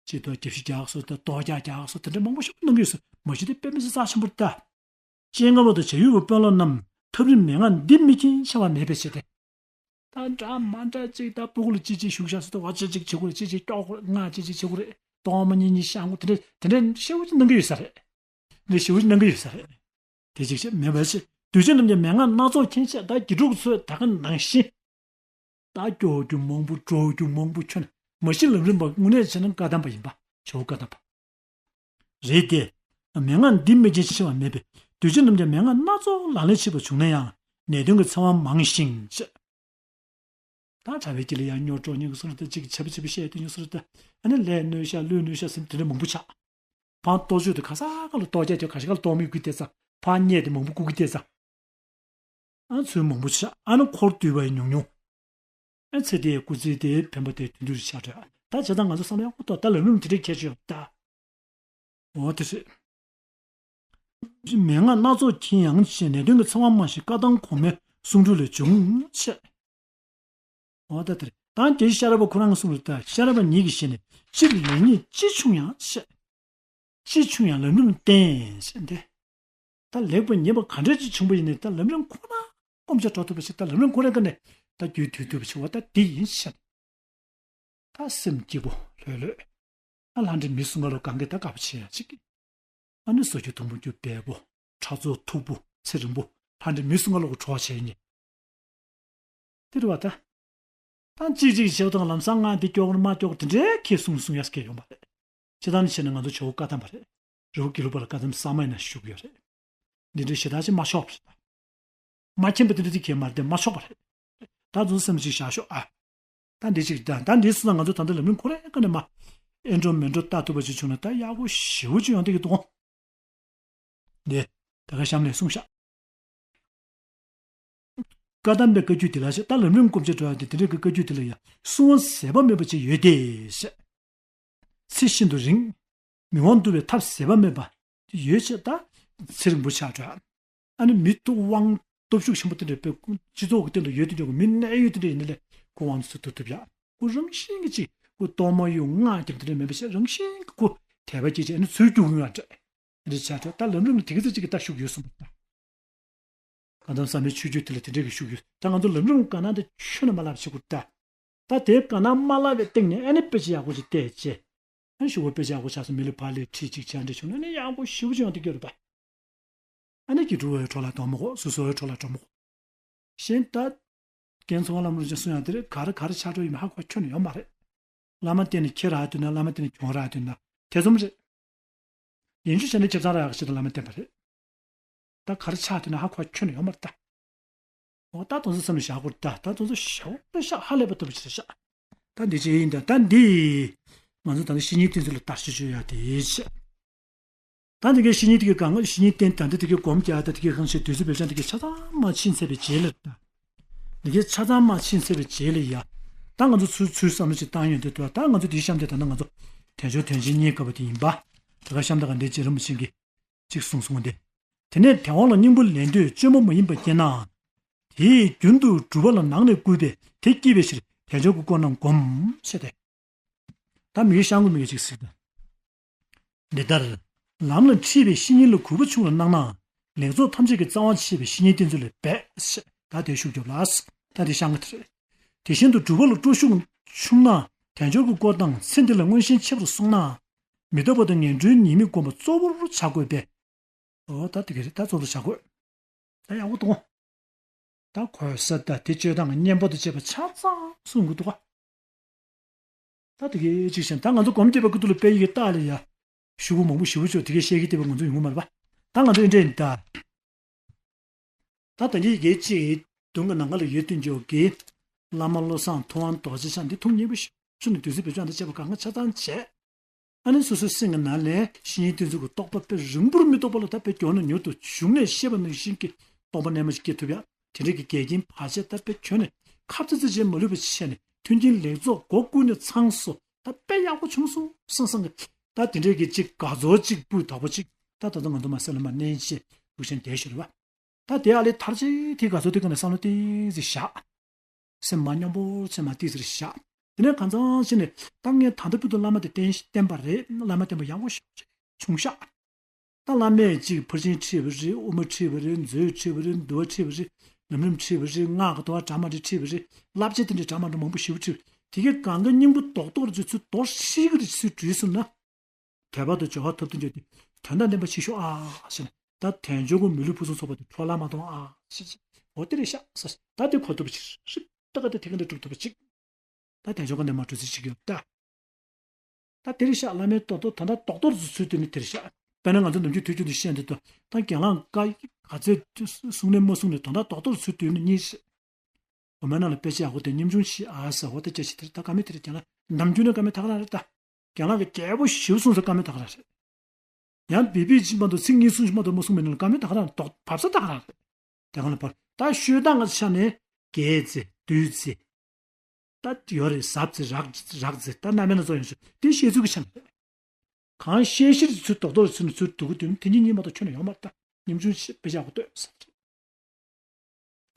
ཅེས་དང་དགེ་བཤེས་རྒྱགས་སོ་དང་གཏོ་རྒྱག་རྒྱགས་སོ་དེ་འདྲ་མང་པོ་ཞེ་པོ་གནང་གི་ཡོད་ས་མ་གཞི་དེ་དཔེ་མི་སྲིད་རྩ་ཆེན་པོ་རེད་ད། སྤྱན་སྔ་པ་དང་བྱ་ཡུལ་པ་དཔོན་སློབ་རྣམས་ཐབས་རིམ་མན་ངག་འདི་མི་མཁྱེན་ཆེ་བ་མེད་པའི་ཕྱིར་ཏེ། ད་འདྲ་མ་འདྲ་ཅིག་ད་སྤུ་གུ་ལ་ཅི་ཅི་ཞུགས་བཞག་སུ་ད་བ་ཅི་ཅིག་བྱེད་དགོས་རེད། ཅི་ཅིག་སྐྱོག་དགོས་རེད། ང་ཅི་ཅིག་བྱེད་དགོས་རེད། གཏོར་མ་གཉིས་གཉིས་བཤམས་དགོས། དེ་འདྲ་དེ་འདྲ་ཞེ་པོ་ཅིག་གནང་གི་ཡོད་ས་རེད། འདི་ཞེ་པོ་ཅིག་གནང་གི་ཡོད་ས་རེད། དེ་ཅིག་བྱས་མེད་པ་ཞིག་དུས་ཆེན་རྣམས་ཀྱི་མན་ངག་སྣ་ཚོགས་མཁྱེན་ཆེད་ད་དགེ་ཕྲུག་ཚོས་ད་ག་ནང་བཞིན། ད་སྐྱོག་རྒྱུ་མང་པོ་འགྲོ་རྒྱུ་མང་པོ་ཁྱོན་མ་གཞི་ལམ་རིམ་པ་དངོས་གནས་བྱས་ན་བཀའ་གདམས་པ་ཡིན་པ་ཇོ་བོ་བཀའ་གདམས་པ། རེད་དེ། མན་ངག་འདི་མི་མཁྱེན་ཆེ་བ་མེད་པས་དུས་ཆེན་རྣམས་ཀྱི་མན་ངག་སྣ་ཚོགས་ལག་ལེན་བྱེད་པ་བྱུང་ན་ཡང་ནད་གདོན་གྱི་འཚེ་བ་མང་ཞིང་ཞེས། ད་གྲྭ་པའི་དཀྱིལ་ལ་ཡང་གཉོར་སྐྱོག་གཉིས་ཀྱི་སོ་ར་ད་ཅིག་བྱས་པ་བྱས་པ་བཤད་དེ་གཉིས་སོ་ར་ད་ཨ་ནི་ལས་གནོད་ཤག་ལུས་གནོད་ཤག་ཟེར་དེ་འདྲ་མང་པོ་ཆགས། ཕར་གཏོ་བཅོས་དེ་ག་ས་ག་ལ་གཏོ་རྒྱག་རྒྱག་ག་ཤ་ག་ལ་གཏོར་མ་གུ་བལྟས་ཙང་ཕར་བསྙལ་དེ་མང་པོ་གུ་གུ་བལྟས་ཙང་། ཨ་ཚུལ་མང་པོ་ཆགས། ཨ་ནི་འཁོར་འདུས་པ་ཡང་ཉུང་ཉུང་། ཨ་ཚེ་འདིའི་སྐུ་ཚེ་དེའི་འཕེན་པ་དེ་དུས་འདིར་ཆགས་འགྲོ། ད་བྱས་ཙང་ང་ཚོ་བསམ་བློ་ཡག་པོ་གཏོང་། ད་ལམ་རིམ་དེ་འདྲའི་ཁྱད་ཆོས་ཡོད་ད། འོ་དེ་རེད། མན་ངག་སྣ་ཚོགས་མཁྱེན་ཡང་ཞེས་ནད་གདོན་གྱི་འཚེ་བ་མང་ཞིང་བཀའ་གདམས་གོང་མའི་གསུང་སྒྲོས་ལས་བྱུང་ཞེས། འོ་ད་དེར་ད་དེ་ཤ་ར་བ་ཁོ་རང་གི་གསུང་ལ་ད་ཤ་ར་བ་ཉིད་ཀྱིས་བཤད་ནས་སྤྱིར་ལེགས་ཉེས་ཅི་བྱུང་ཡང་ཞེས། ཅི་བྱུང་ཡང་ལམ་རིམ་བསྟེན་ཞེས་འདི། ད་ལེགས་པ་ཉེས་པ་ག་འདྲ་ཅིག་བྱུང་པ་ཡིན་ནའི་ད་ལམ་རིམ་ཁོ་ན་སྒོམ་བྱ་འགྲོ་ཐུབ་པ་ཞིག་ད་ལམ་རིམ་ཁོ་རའི་སྒང་ནས་ད་རྒྱུད་དུལ་ཐུབ་པ་ཞིག་བ་ད་འདི་ཡིན་ཞེས། ད་སེམས་སྐྱིད་པོ་ལྷོད་ལྷོད། ཨ་ལྷ་འདྲེ་མི་གསུམ་ཀ་ལོ་གང་གི་ད་དགའ་པོ་བྱེད་ཡ་ཅིག་ཨ་ནི་སོ་སྐྱུ་དུམ་བུ་སྐྱུ་བལ་པོ། ཁྲག་མཚོ་མཐུག་པོ་ཚེ་རིང་པོ། ལྷ་འདྲེ་མི་གསུམ་ཀ་ལོ་གི་གྲོགས་བྱེད་ཉེ། དེ་རེད་བ་ད། ད་གཅིག་གཅིག་བྱེད་དང་ལམ་སང་ང་འདི་སྐྱོག་མ་སྐྱོག་དེ་འདྲའི་ཁྱེད་གསུང་གསུང་ཡ་སྐད་ཡོང་བ་རེད། ཇི་ལྟར་ནི་བྱས་ན་ང་ཚོ་ཇོ་བོ་བཀའ་གདམས་པ་རེད། རི་བོ་དགེ་ལུགས་པ་ལ་བཀའ་གདམས་གསར་མ་ཡིན་ན་ཞུ་གི་ཡོད་རེད། འདི་འདྲའི་ཞེ་དྲག་ཅིག་མ་ཆོག་པ་རེད། མ་མཁྱེན་པ་དེ་འདྲ་དེ་གས་མ་རེད་དེ་མ་ཆོག་པ་རེད། ད་རྫུན་སེམས་ཅིག་བཞག་ཤོག་ཨ། ད་འདི་ཅིག་ད་ད་འདི་སུ་ན་ང་ཚོ་ད་ལྟ་ལམ་རིམ་ཁོ་རའི་ཀ་ནས་མ། ཨེ་འགྲོ་མེ་འགྲོ་ལྟ་ཐུབ་པ་ཅིག་བྱུང་ན་ད་ཡག་པོ་ཞེ་པོ་ཅིག་ཡོང་བསྡད་ཀྱི་འདུག་འདི། ད་ག་གཤམ་ནས་གསུངས་ཤག་བཀའ་གདམས་པའི་བཀའ་བརྒྱུད་དེ་ལ་ཞེས་ད་ལམ་རིམ་སྒོམ་བྱེད་འགྲོ་ཡ་དེ་དེ་འདྲའི་བཀའ་བརྒྱུད་དེ་ལ་ཡང་སྲུང་བ་ཟད་པ་མེད་པ་ཅིག་ཡོད་དེ་ཞེས། ཚེ་ཤིན་ཏུ་རིང་། མི་དབང་འདུ་བའི་ཐབས་ཟད་པ་མེད་པ་ཡོད་ཅེས་ད་ཚེ་རིང་པོ་ཆགས་འགྲོ། ཨ་ནི་མི་ཐུབ་དབང་སྟོབས་ཤུགས་ཆེན་པོ་དེ་འདྲ་དཔེ་སྤྱི་ཚོགས་ཀྱི་སྟེང་དུ་ཡོད་དེ་འདྲ་གི་མི་གནད་ཡོད་དེ་འདྲ་ཡིན་ན་ལས་ཁོ་དབང་ཚུལ་ཐུབ་ཐུབ་ཡ། ཁོ་རང་བཞིན་གྱི་ཅིག་ཁོ་གཏོར་མ་གཡུག་སྔགས་རྒྱབ་དེ་འདྲ་མེད་པ་ཞིག་རང་བཞིན་གྱི་ཁོ་དད་པ་སྐྱེས་ཅིག་ཨ་ནི་ཚུར་རྒྱུག་ཡོང་ཡ་འདྲ། དེ་འདྲ་ཆགས་འགྲོ། ད་ལམ་རིམ་ལ་དེ་ག་ཚོད་ཅིག་གི་ད་ཤུགས་ཡོད་གསུངས་པ་ད། བཀའ་གདམས་བསམ་ཡས་ཆོས་བརྒྱུད་དེ་ལ་དེ་འདྲའི་གི་ཤུགས་ཡོད། ད་ང་ཚོ་ལམ་རིམ་བཀའ་གནང་དེ་ཆོས་ནས་མ་བསླབ་བྱེད་དགོས་ད། ད་དེ་བཀའ་གནང་མ་བསླབ་པའི་སྟེང་ནས་ཨ་ནི་དཔེ་ཆ་ཡག་པོ་ཅིག་བལྟས་བྱས། ཨ་ནི་ཞུ་བ་དཔེ་ཆ་ཡག་པོ་ཆགས་སོང་མི་ལ་ཕར་ལས་ཁྲིད་ཅིག་བྱས་འདྲ་བྱུང་ན་ཨ་ནི་ཡག་པོ་ཞེ་པོ་ཅིག་ཡོང་དེ་སྐྱོ་རེད་པ། ཨ་ནི་དགེ་ཕྲུག་བའི་འཕྲོ་ལ་གཏོང་མི་དགོས། སོ་སོའི་འཕྲོ་ལ་འགྲོ་མི་དགོས། གཞན་ད། རྒན་ཚོ་བ་ལམ་རུ་ཅན་གསུང་ཡང་དེ་རེད། ག་རེ་ག་རེ་ཆགས་འགྲོ་ཡིན་མིན་ཧ་གོ་ཁྱོན་ནས་ཡོད་མ་རེད། བླ་མ་བསྟེན་ནས་ཁྱེར་རག་དུས་ན་བླ་མ་བསྟེན་ནས་གྱོང་རག་དུས་ན། ཐེ་ཚོམ་རེད། ཡིན་རྒྱུ་བྱས་ན་ཁྱབ་ཚང་རག་ཡག་ཆེད་དུ་བླ་མས་བསྟན་པ་རེད། ད་ག་རེ་ཆགས་ཐུབ་ན་ཧ་གོ་ཁྱོན་ནས་ཡོད་མ་རེད་ད། འོ་ད་དེ་ཚོ་སེམས་ལ་བཞག་དགོས་རེད་ད། ད་དེ་ཚོ་ཞོག་པ་ཤག་ཧ་ལས་པ་ལྟ་བུ་ཞིག་རེད་ཤག་ད་འདི་ཅི་ཡིན་ད། ད་འདི་ང་ཚོ་ད་ནི་བཤེས་གཉེན་བསྟེན་ཚུལ་ལ་བརྟག་དཔྱད་བྱེད་ཡག་དེ་ཆེ། ད་འདི་གའི་བཤེས་གཉེན་དེ་གའི་གང་བཤེས་གཉེན་བསྟེན། ད་འདི་དེ་གའི་སྒོམ་རྒྱག་ད་དེ་གའི་གང་བྱེད། དུས་ཚོད་བེད་སྤྱོད་འདི་གའི་ཆ་ཚང་མ་ཕྱིན་ཚར་བའི་རྗེས་ལ་ད། འདི་གའི་ཆ་ཚང་མ་ཕྱིན་ཚར་བའི་རྗེས་ལ་ཡ། ད་ང་ཚོ་ཚུར་ཚུར་བསམ་བློ་ཅིག་བཏང་ཡོང་དུས་ད་ད་ང་ཚོ་འདིའི་གཤམ་དེ་ད་ནི་ང་ཚོ་དལ་འབྱོར་དོན་ཆེན་རྙེད་དཀའ་བ་དེ་ཡིན་པ། དེ་ག་གཤམ་ད་ག་འདི་རྗེ་རིན་པོ་ཆེ་གིས་ཅིག་གསུངས་སོང་སྟེ། དེ་ནས་དལ་བ་ལ་སྙིང་པོ་ལེན་འདོད་བཅོས་མ་མ་ཡིན་པ་སྐྱེས་ནའང་། དེས་རྒྱུན་དུ་སྒྲུབ་པ་ལ་ནང་ནས་བསྐུལ་བས་དེ་སྐྱེས་པའི་ཕྱིར་དལ་འབྱོར་གྱི་དཀོར་རྣམས་བསྒོམ་ཞེས་ཏེ། ད་མི་གི་ཤང་གུ་མི་གི་ཅིག་གཟིགས་དང་། འདི་ལྟར། ལམ་ལ་ཁྲིད་པའི་བཤེས་གཉེན་ལ་གུས་པ་ཆུང་རུ་གནང་ན། ལེགས་ཚོགས་ཐམས་ཅད་ཀྱི་རྩ་བ་ཆེ་བའི་བཤེས་གཉེན་བསྟེན་ཚུལ་ལ་འབད་ཞེས་ད་དེ་ཤུགས་རྒྱོབ་ལ། ད་དེ་ཤང་གུ་དེ་རེད། དེ་བཞིན་དུ་སྒྲུབ་པ་ལ་སྤྲོ་ཤུགས་ཆུང་ན་དལ་འབྱོར་གྱི་དཀོར་དང་ཚེ་འདི་ལ་མངོན་ཞེན་ཆེ་བར་སོང་ན། མི་རྟག་པ་དང་ངན་འགྲོའི་ཉེས་དམིགས་བསྒོམ་པ་གཙོ་བོར་བྱ་དགོས་པས། འོ་ད་དེ་ག་རེད། ད་གཙོ་བོར་བྱ་དགོས། ད་ཡག་པོ་གཏོང་། ད་གོལ་ས་ད་དེ་སྤྱོད་སྟངས་ཀྱི་གཉེན་པོ་དང་བཅས་པ་ཆ་ཚང་གསུང་གི་འདུག་ག་ད་དེ་གའི་ཅིག་བྱས་ད་ང་ཚོ་སྒོམ་བསྡད་པའི་སྐབས་དུས་ལ་དཔེ་ཡི་གེ་ལྟ་ལ་ཡ། ཞུ་བོ་མང་པོ་ཞེ་པོ་ཅིག་དེ་གའི་བཤད་ཀྱི་བསྡད་པ་ང་ཚོ་ཡོང་གི་མ་རེད་པ། ད་ང་ཚོ་འདི་འདྲ་ཡིན་ད། ད་ད་གིན་ཡི་གེ་གཅིག་གི་མདུན་གྱི་ནམ་མཁའ་ལ་ཡོད་དུས་འཇོག་གི། བླ་མ་བློ་བཟང་ཐུབ་དབང་རྡོ་རྗེ་འཆང་འདི་ཐུགས་མཉེས་པོ་ཞིག་ཆུ་ནས་དུས་ཚོད་བེད་སྤྱོད་འདི་བྱས་པ་གང་ག་ཆ་ཚང་བྱས། ཨ་ནི་སོ་སོའི་སེམས་ཀྱི་ནང་ལས་བཤེས་གཉེན་བསྟེན་ཚུལ་གྱི་རྟོགས་པ་དཔེ་རིང་པོར་མི་རྟོགས་པ་ལ་ད་དཔེ་མགྱོགས་ནས་མྱུར་དུ་གཞུང་ནས་བཤད་པ་ནང་བཞིན་གྱི་རྟོགས་པ་རྣལ་མ་ཞིག་སྐྱེ་ཐུབ་ཡ། དེ་འདྲའི་གི་འགལ་རྐྱེན་བར་ཆད་ད་དཔེ་ཁྱོན་ནས་ཁ་ཙེ་ཙེ་བྱས་མ་ལུས་པ་བྱས་ནས་མཐུན་རྐྱེན་ལེགས་ཚོགས་སྒོ་ཀུན་ནས་ཚང་སོང་། ད་དཔེ་ཡག་པོ་བྱུང་སོང་བསམ་བསམ་གི། ད་དེ་འདྲའི་གི་གཅིག་དགའ་ཚོར་གཅིག་སྤུས་དག་པོ་གཅིག་ད་ད་ལྟ་ང་ཚོ་མ་སེམས་ལ་མ་གནས་བྱས་འུ་ཤན་བསྡད་ཤོར་བ། ད་དེ་ཨ་ལས་ཐར་ཆེད་དེ་དགའ་ཚོར་དེ་ག་ནས་བསམ་བློ་ཏོག་ཙམ་བཞག་སེམས་མ་སྙོམས་པོ་བྱས་མ་ཏོག་ཙམ་བཞག་དེ་ནས་གང་ཚང་ཕྱིན་ནས་ད་ངས་ད་ལྟ་བར་དུ་བླ་མ་དེ་བསྟེན་བསྟེན་པ་རེད། བླ་མ་བསྟེན་པ་ཡག་པོ་ཞེ་པོ་ཅིག་བྱུང་ཤག་ད་བླ་མས་ཅིག་ཕར་ཕྱིན་ཁྲིད་པ་རེད། དབུ་མ་ཁྲིད་པ་རེད། མཛོད་ཁྲིད་པ་རེད། འདུལ་བ་ཁྲིད་པ་རེད། ལམ་རིམ་ཁྲིད་པ་རེད། སྔགས་ཀྱི་དོ་བ་གྲངས་མང་ཅིག་ཁྲིད་པ་རེད། བསླབ་བྱ་དེ་འདྲའི་གྲངས་མང་མང་པོ་ཞེ་པོ་ཁྲིད། དེ་གའི་གང་ག་སྙིང་པོ་རྡོག་རྡོག་རེ་ཚུར་རྡོག་ཧྲིལ་གི་རེ་ཚུར་འགྲུལ་སོང་ན། དད་པ་དང་འབྱོར་བ་ཐོབ་ཐུབ་རྒྱུ་དེ་དོན་དང་ལྡན་པ་བྱེད་ཤོག་ཨ་ཟེར་ནས། ད་དལ་འབྱོར་གྱི་མི་ལུས་ཕུན་སུམ་ཚོགས་པ་དེ་འཕྲོ་བརླག་མ་གཏོང་ཨ་ཟེར། འོ་དེ་རེད་ཤག་ཟེར། ད་དེ་གོ་ཐུབ་པ་ཅིག་རེད། ད་ག་དེ་དེ་ག་འདྲ་སྒྲུབ་ཐུབ་པ་ཅིག་ད་དལ་འབྱོར་གྱི་འདི་མ་གྲུབ་ཚེ་ཅིག་ཡོད་ད། ད་དེ་རེད་ཤག་བླ་མའི་ཏོག་ཏོག་ད་ལྟ་རྡོག་རྡོག་ཚུལ་དེ་ནི་དེ་རེད་ཤག་དཔེར་ན་ང་ཚོ་ནམ་རྒྱུན་དུས་རྒྱུན་དུ་བཤད་འདི་ལྟ་ད་རྒན་ལགས་བཀའ་ག་ཚོད་གསུང་ནས་མ་གསུང་ནས་ད་ལྟ་རྡོག་རྡོག་ཚུལ་དེ་ནི་གཉིས་ཤིག་སྒོམ་པའི་ནང་ལ་དཔེ་ཆ་ཡག་པོ་དེ་སྙོམས་ཆུང་བྱེད་ཨ་ཟེར། འོ་ད་སྐད་ཆ་དེ་རེད། ད་བཀའ་མོལ་དེ་རེད། རྒན་ལགས་ནམ་རྒྱུན་ནས་བཀའ་མོལ་ད་ག་རང་རེད་ད། རྒན་ལགས་ཀྱིས་རྒྱས་པོ་ཞེ་པོ་གསུངས་ཚེ་བཀའ་མོལ་ད་ག་རང་རེད། ཡང་བི་བི་ཅིག་མ་གཏོགས་ཚིག་གཉིས་གསུམ་ཞིག་མ་གཏོགས་མ་གསུངས་པའི་ནང་ལ་བཀའ་མོལ་ད་ག་རང་རྡོག་བབས་ས་ད་ག་རང་རེད། དེ་ག་ལ་བར་ད་ཤོད་སྟངས་ཀྱི་ཆ་ནས་རྒྱས་ཚེ་བསྡུས་ཚེ། ད་ཡོད་རེད། ཟབ་ཚེ་རགས་རགས་ཚེ་ད་རྣམ་པའི་སྣ་ཚོགས་ཡོང་ཤོག་དེ་བཤད་ཚུལ་གྱི་ཆ་ནས་རེད། གང་བཤད་གཞིར་ཚུར་རྡོག་རྡོག་ཚུར་ནས་ཚུར་འདུག་གི་དུས་དེ་གཉིས་གཉིས་མ་གཏོགས་ཁྱོན་ནས་ཡོང་མ་རེད་ད། སྙོམས་ཆུང་བྱེད་དཔེ་ཆ་ཡག་པོ་ལྟོས་ཟེར།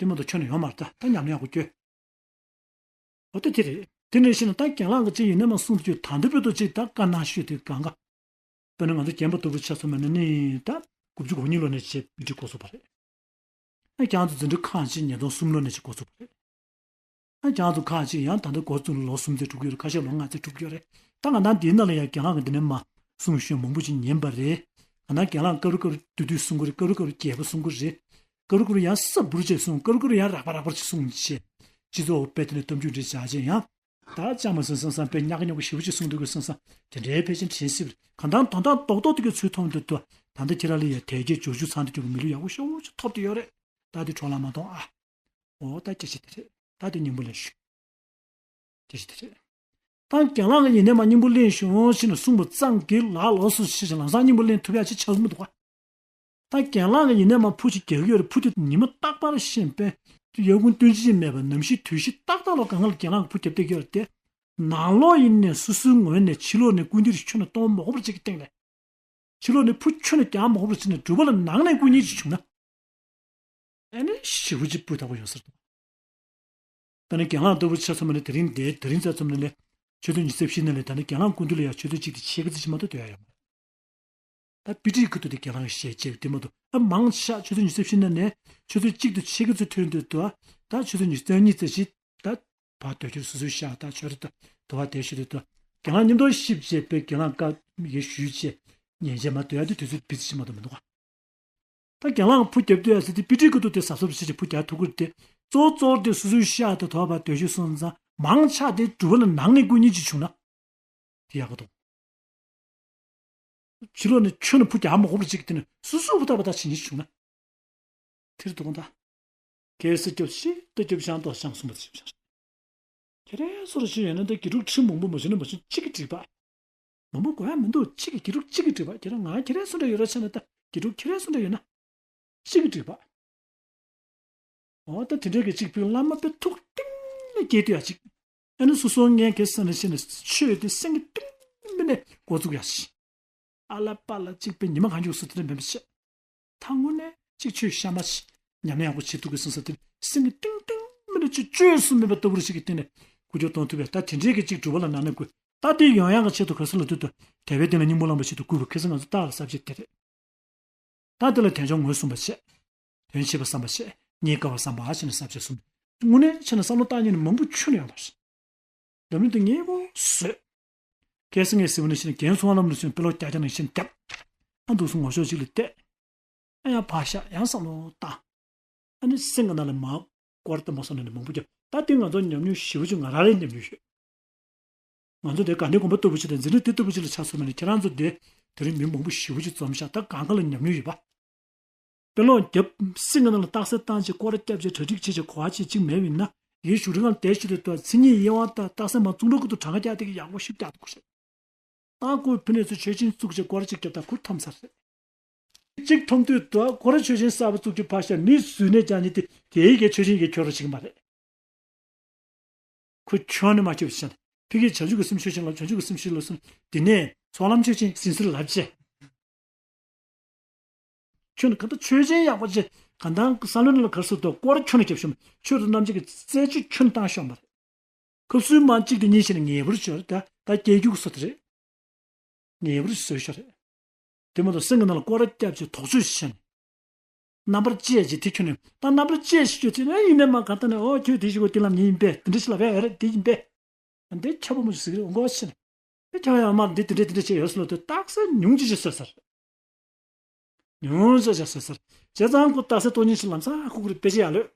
དེ་མ་གཏོགས་ཁྱོན་ནས་ཡོང་མ་རེད་ད། ད་ཉམས་ལེན་ཡག་པོ་སྐྱོན། འོ་ད་དེ་རེད། དེ་ནས་ཤེས་ན་ད་རྒན་ལགས་ཀྱིས་ཅིག་ཡིན་ན་མ་གསུངས་རྒྱུ་ད་འདི་བོད་དུ་ཅིག་ད་བཀའ་གནང་ཤོས་དེ་གང་ག་དཔེར་ན་ང་ཚོ་རྒན་པ་ལྟ་བུ་ཆ་ཚང་མ་ནི་ནི་ད་དགུ་བཅུ་གོ་གཉིས་ལོ་ནས་བྱས་པི་ཊི་འགོ་ཚུགས་པ་རེད། ཨ་ཁྱེད་ཚོ་འཛིན་གྲྭ་ཁག་ཅིག་ཉིས་སྟོང་གསུམ་ལོ་ནས་ཅིག་འགོ་ཚུགས་པ་རེད། ཨ་ཁྱེད་ཚོ་ཁག་ཅིག་ཡང་ད་ལྟ་འགོ་བཙུགས་ནས་ལོ་གསུམ་ཙམ་འགྲོ་གི་ཡོད་རེད། ཁ་ཤས་ལོ་ལྔ་ཙམ་འགྲོ་གི་ཡོད་རེད། ད་ང་ད་འདིའི་ནང་ལ་ཡང་རྒན་ལགས་ཀྱིས་འདི་ནས་མ་གསུངས་ཤོས་མང་པོ་ཅིག་ཉན་པ་རེད། ང་ད་རྒན་ལགས་སྐབས་རེ་སྐབས་རེ་བསྡུས་བསྡུས་གསུང་གི་རེད། སྐབས་རེ་སྐབས་རེ་རྒྱས་པོ་གསུང་གི་རེད། སྐབས་རེ་སྐབས་རེ་ཡང་ས་འབུར་བྱས་གསུང་། སྐབས་རེ་སྐབས་རེ་ཡང་རགས་པ་རགས་པ་ཅིག་གསུང་བྱས། སྤྱི་ཚོགས་འོག་དཔེ་དེ་ནས་གཏམ་རྒྱུད་འདྲ་བྱ་བྱས་ཡང་། ད་ཅང་མ་སོང་བསམ་བསམ་དཔེ་ཉག་གི་ཉོག་གི་ཞེ་པོ་ཅིག་གསུང་འདུག་གི་བསམ་བསམ་དེ་འདྲའི་ཕལ་ཆེར་དྲན་སྲིད་པ་རེད། གང་ལྟར་དོན་དག་རྡོག་རྡོག་དེ་གའི་ཚུལ་མཐོང་འདུག་ཏུ་ད་ལྟ་ཁྱེད་རང་ལ་ཡང་དལ་བརྒྱད་འབྱོར་བཅུ་ཚང་དུ་གྱུར་གི་མི་ལུས་ཡག་པོ་ཞེ་པོ་ཅིག་ཐོབ་བསྡད་ཡོད་རེད། ད་དེ་འཕྲོ་བརླག་མ་གཏོང་ཨ། འོ་ད་སྐད་ཆ་དེ་རེད། ད་དེ་སྙིང་པོ་ལེན་ཤོག་སྐད་ཆ་དེ་རེད། ད་རྒན་ལགས་ཀྱིས་ཡིན་ནའི་མ་སྙིང་པོ་ལེན་ཤོག་ཟེར་ནས་གསུངས་པ་ཙམ་གྱིས་ལགས་ལགས་སོ་ཞེས་ལམ་སང་སྙིང་པོ་ལེན་ཐུབ་ཡག་ཅིག་ཆགས་ཀྱི་མི་འདུག་ག་ད་རྒན་ལགས་ཀྱིས་ཡིན་ནའི་མ་ཕུ་ཅིག་རྒྱག་གི་ཡོད་རེད། ཕུ་དེ་ཉི་མ་རྟག་པར་ཤེས་པས་དབྱར་དགུན་སྟོན་དཔྱིད་ཅེས་མེད་པར་ནམ་ཞིག་དུས་བཞི་ཏག་ཏག་ལ་སྒང་ལ་རྒན་ལགས་ཀྱིས་ཕུ་རྒྱབ་བསྡད་ཀྱི་ཡོད་རེད་དེ། ནང་ལོགས་ཡིན་ནའི་སོ་སོའི་ངོས་ནས་ཕྱི་ལོགས་ནས་སྐུལ་འདེད་ཁྱོན་ནས་གཏོང་མ་དགོས་པ་ཅིག་གི་སྟེང་ནས། ཕྱི་ལོགས་ནས་ཕུ་ཁྱོན་ནས་རྒྱག་མ་དགོས་པ་ཅིག་ནས་སྒྲུབ་པ་ལ་ནང་ནས་སྐུལ་ནས་ཅིག་བྱུང་ན། ཨ་ནི་ཞེ་པོ་ཅིག་སྤུས་དག་པོ་ཡོང་ས་རེད་འདུག་ད་ནི་རྒན་ལགས་ལྟ་བུ་ཆ་ཚང་མ་ནི་དེ་རིང་འདིར་དེ་རིང་ཙམ་ཙམ་ནས་ལས་ཆུ་ཚོད་ཉི་ཤུ་རྩ་བཞི་ནས་ལས་ད་ནི་རྒན་ལགས་སྐུ་མདུན་ལ་ཡང་ཆུ་ཚོད་གཅིག་དང་ཕྱེད་ཀ་ཙམ་ཞིག་མ་གཏོགས་སྡོད་ཡ་ཡོད་མ་རེད། ད་དཔེ་ཁྲིད་ཁུ་ཐུག་དེ་རྒན་ལགས་ཀྱིས་བཤད་ཅེས་དེ་མ་གཏོགས་ཨ་མང་ཆེ་ཆུ་ཚོད་ཉི་ཤུ་རྩ་བཞི་ནས་ནས་ཆུ་ཚོད་གཅིག་དང་ཕྱེད་ཀ་ཙམ་ཐོན་དུས་དུ་ད་ཆུ་ཚོད་ཉི་ཤུ་རྩ་གཉིས་ཙམ་ཞིག་ད་བར་སྡོད་རྒྱུར་སོ་སོའི་ཤག་ད་ཆོས་རེ་ད་དུ་བ་དེ་ཞུ་དུས་དུ་རྒན་ལགས་མཉམ་དུ་གཤིབ་བྱས་པའི་རྒན་ལགས་བཀའ་ཡེ་ཞུས་བྱས་ཉན་བྱས་མ་སྡོད་ཡ་དེ་དུས་ཚོད་སྤུས་ཚད་ཅིག་མ་གཏོགས་མི་འདུག་ག་ད་རྒན་ལགས་ཕུ་རྒྱབ་དུས་ཨ་ཙི་དེ་དཔེ་ཁྲིད་ཁུ་ཐུག་དེ་གཟབ་གཟབ་བྱེད་ཅིག་ཕུ་རྒྱག་ཐུབ་ཀྱི་རེད་དེ། གཙོ་བོ་གཙོ་བོ་དེ་སོ་སོའི་ཤག་དེ་དོ་བ་སྡོད་ཤུགས་སོང་ཙང་མང་ཆགས་དེ་སྒྲུབ་པ་ལ་ནང་ནས་སྐུལ་ཉིན་ཅིག་བྱུང་ན། དེ་ཡག་པོ་འདུག་ཕྱི་ལོགས་ནས་ཁྱོན་ནས་ཕུ་རྒྱག་མ་དགོས་པ་ཅིག་དེ་ནས་སོ་སོ་ཕུ་ཐག་པ་ཐག་བྱེད་ཉེན་བྱུང་ན། དེར་འདུག་གོ་ད། གལ་སྲིད་སྐྱོབ་ཤི་ཏུ་སྐྱོབ་ཤང་ཏོག་ཤང་གསུམ་པ་ཞིག་ཤང་། ཁྱེད་རང་སོ་རུ་ཞིག་ཡོད་ན་ད་དགེ་ཕྲུག་ཁྲི་མང་པོ་མ་བྱུང་ན་མ་བྱུང་གཅིག་གིས་འགྲིག་པ། མང་པོ་དགོས་ཡ་མི་འདུག་གཅིག་གིས་དགེ་ཕྲུག་གཅིག་གིས་འགྲིག་པ། ཁྱེད་རང་ང་ཁྱེད་རང་སུ་འདྲ་ཡོད་ར་ཆ་ན་ད་དགེ་ཕྲུག་ཁྱེད་རང་སུ་འདྲ་ཡོད་ན། གཅིག་གིས་འགྲིག་པ། འོ་ད་དེ་འདྲའི་གི་གཅིག་པུས་བླ་མ་པའི་ཐུགས་གཏིང་ནས་དགྱེས་ཐུབ་ཡ་གཅིག་ཨ་ནི་སོ་སོ་ངན་གེ་ས་ནས་ཤེས་ནས་ཆོས་དེ་སེང་གེ་གཏིང་མིན་ནས་འགོ་བཙུགས་ཡ་ཞིག་ཨ་ལ་པ་ལ་གཅིག་པའི་ཉི་མ་གང་བྱུང་སུ་དེ་འདྲ་མེད་པ་བཤད། ད་དངོས་གནས་གཅིག་ཆོས་གཤའ་མ་ཞིག་ཉམས་ལེན་ཡག་པོ་བྱེད་ཐུབ་ཀྱི་སོང་ས་དེ་སེང་གེ་གཏིང་གཏིང་མིན་ནས་ཆོས་བཅོས་སུ་མེད་པ་ལྟ་བུ་རེ་ཞིག་གི་སྟེང་ནས་འགུལ་སྐྱོད་གཏོང་ཐུབ་པས། ད་དེ་འདྲའི་གི་གཅིག་སྒྲུབ་པ་ལ་ནང་ནས་དགོས། ད་དེ་ཡོང་ཡག་གི་ཆེད་དུ་ག་ས་ལ་དུས་དུ་དད་པའི་སྟེང་ལ་སྙིང་པོ་བླངས་པ་ཞིག་ཏུ་བསྐུལ་བ་ཁ་སང་ང་ཚོ་ལྟ་བ་ལ་ས་བཅད་དེ་རེད། ད་དེ་ལ་དལ་འབྱོར་ངོས་བཟུང་བ་བྱས། དོན་ཆེ་བ་བསམ་པ་བྱས། རྙེད་དཀའ་བ་བསམ་པ་བྱས་ནས་ས་བཅད་གསུམ། དངོས་གནས་བྱས་ན་བསམ་བློ་བཏང་ཉིན་མང་པོ་ཁྱོན་ནས་ཡོང་བ་རེད། ལམ་རིམ་དུ་ངེས་པོ་བཟོས། གལ་སྲིད་ངས་ཟིན་པ་ནང་བཞིན་རྒན་ཚོང་ལམ་ནང་བཞིན་དཔེ་ཀློག་རྒྱག་རྒྱག་ནང་བཞིན་བརྒྱབ། ཨ་འདུག་སོང་ངོ་ཤོག་ཅིག་ལ་བལྟས། ཨ་ཡང་ཕར་བཞག་ཡང་བསམ་བློ་བཏང་། ཨ་ནི་སེམས་ཀྱི་ནང་ལ་མར་སྐོར་བཏང་པ་སོང་ནས་མང་པོ་བརྒྱབ། ད་དེ་ང་ཚོ་ཉམས་མྱོང་ཞེ་པོ་ཅིག་ང་རང་རེ་ཉམས་མྱོང་ཡོད། ང་ཚོ་དེ་དགའ་ལྡན་དགོན་པ་ལྟ་བུ་ཞིག་དང་འཛིན་གྲྭ་དེ་ལྟ་བུ་ཞིག་ལ་ཆ་མཚོན་པ་ནི་ཁྱེད་རང་ཚོ་དེ་དེ་རིང་མི་མང་པོ་ཞེ་པོ་ཅིག་འཛོམས་ཤག་ད་གང་ག་ལ་ཉམས་མྱོང་ཡོད་པ། དཔེ་ཀློག་རྒྱབ། སེམས་ཀྱི་ནང་ལ་རྟགས་གསལ་བཏང་བྱས་སྐོར་ར་བརྒྱབ་བྱས་གྲ་སྒྲིག་བྱས་བྱས་གོ་བ་བྱས་ཅིག་མེད་པ་ཡིན་ན། ཡའི་བཞུགས་ཁྲི་ཁང་དེ་ཞིག་ཏུ་ལྟོས། མཚན་ཉིད་དབྱེ་བ་ལྟ་རྟགས་གསལ་མ་བཙུགས་འགྲོ་ཀུ་ཏུ་གྲངས་ཀ་རྒྱག་དེ་གི་ཡག་པོ་ཞིབ་རྒྱག་ཏུ་གོ་ཤེས། ད་ཁོས་ཕུ་ནས་ཚོ་ཆོས་ཆེན་བཙུགས་བྱས་སྐོར་ར་གཅིག་བརྒྱབ་ད་ཁུར་འཐོམ་ཚར་རེད། གཅིག་འཐོམ་དུས་དུ་ཁོ་ར་ཆོས་ཆེན་གསར་པ་བཙུགས་རྒྱུ་ཕར་བཞག་མི་བཟོས་ནས་ཀྱང་ཉིད་དེ་དེའི་གའི་ཆོས་ཆེན་གྱི་ཁྱོད་ར་ཞིག་མ་རེད། ཁོ་ཁྱོན་ནས་མ་ཁྱོད་ཤེས། ཕ་གིའི་བྱང་ཆུབ་ཀྱི་སེམས་ཆོས་ཅན་ལ་བྱང་ཆུབ་ཀྱི་སེམས་ཤེས་ལ་སོང་དེ་ནས་ཚོགས་ལམ་ཆོས་ཅན་ཟིན་ཟིན་ལབ་བྱས། ཁྱོད་ནི་གང་ལྟར་ཆོས་ཅན་ཡག་པོ་བྱས་གང་ལྟར་ས་ལོན་ལ་གར་སོ་དོ་སྐོར་ཁྱོད་ནས་རྒྱབ་ཤོམ་ཆོས་རུ་རྣམ་འབྱེད་ཀྱི་རྩལ་ཆུ་ཁྱོད་བཏང་ཤོམ་པ་རེད། ཁབ་སུའི་མ་གཅིག་དེ་གཉིས་བྱས་ནས་ངེས་པར་ཤོར་ད་ད་སྐྱེ་རྒྱུག་སོ་དེ་རེད། ངེས་པར་བཟོས་ཤོར་རེད། དེ་མ་གཏོགས་སེམས་ཀྱི་ནང་ལ་སྐོར་ར་བརྒྱབ་བྱས་དོགས་གཅོད་བྱས་ནས། རྣམ་པར་དཔྱད་ཅིག་དེ་ཁྱོད་ནས་ད་རྣམ་པར་དཔྱད་ཞིག་ཁྱོད་ཚེ་ན་ཡིན་ནས་མ་གང་ལྟར་ནས་ཨོ་ཁྱོད་དེ་ཞིག་གོ་དེ་ལམ་ཉིད་ཡིན་པས་དེ་འདྲ་ཞིག་ལབ་ཡ་རེད་དེ་ཡིན་པས། འདི་ཁྱབ་པ་མོ་ཞིག་ཟིག་རེད་འོང་གོ་ཕྱིན། དེ་ཁྱབ་ཡང་མར་འདི་དེ་འདྲ་དེ་འདྲ་བྱས་ཡོད་སོ་ལོ་དེ་རྟགས་གསལ་ཉུང་ཅི་ཞིག་བཟོས་ཚར། ཉུང་ཅི་ཞིག་བཟོས་ཚར། བྱས་ཙང་ཁོ་རྟགས་གསལ་སྟོང་ཉིད་ཞིག་ལམ་སང་ཁུག་ཁུག་རེ་དཔེ་ཆ་ཡག་ལོས།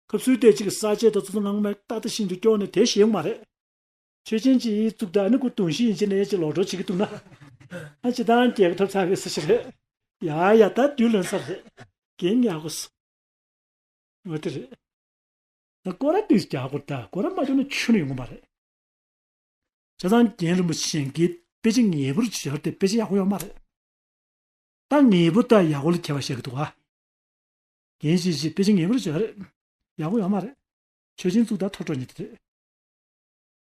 ཁབ་སུའི་ལྟས་གཅིག་གི་ས་དཔྱད་དང་ཚོ་ཚོ་ངང་མེད་ཏག་ཏག་ཤིན་ཏུ་སྐྱོ་ནས་དེ་ཞེ་མ་རེད། ཆོས་ཅན་གྱི་ཡིག་བཙུགས་ད་ནི་ཁོ་དུང་ཤི་ཡིན་ཅི་ནས་ཅི་ལོག་འགྲོ་བྱེད་ཀྱི་འདུག་ན། ཨ་ཅི་ད་རྒྱལ་ཁ་ཐོབ་ཚར་བའི་སུ་ཞིག་རེད། ཡ་ཡ་ད་དུས་ལོན་ས་རེད། རྒན་ཡག་པོ་སོ། འོ་དེ་རེད། ད་སྐོར་ར་དུས་རྒྱག་དགོས་ད་སྐོར་ར་མ་བྱུང་ན་ཆུ་ནི་ཡོང་གི་མ་རེད། བྱས་ཙང་རྒན་རིན་པོ་ཆེ་གིས་དཔེ་ཆ་ངེས་པར་བྱོས་ཏེ་དཔེ་ཆ་ཡག་པོ་ཡོད་མ་རེད། ད་ངེས་པོ་ད་ཡག་པོ་ལ་ཁྱད་པར་བཤད་ཀྱི་འདུག་ཨ། རྒན་ཞིག་ཞིག་དཔེ་ཆ་ངེས་པར་བྱོས་རེད། ཡག་པོ་ཡོད་མ་རེད། ཆོས་ཅན་བཙུགས་ད་ཐོ་ཐོ་ཉིད་དེ་རེད།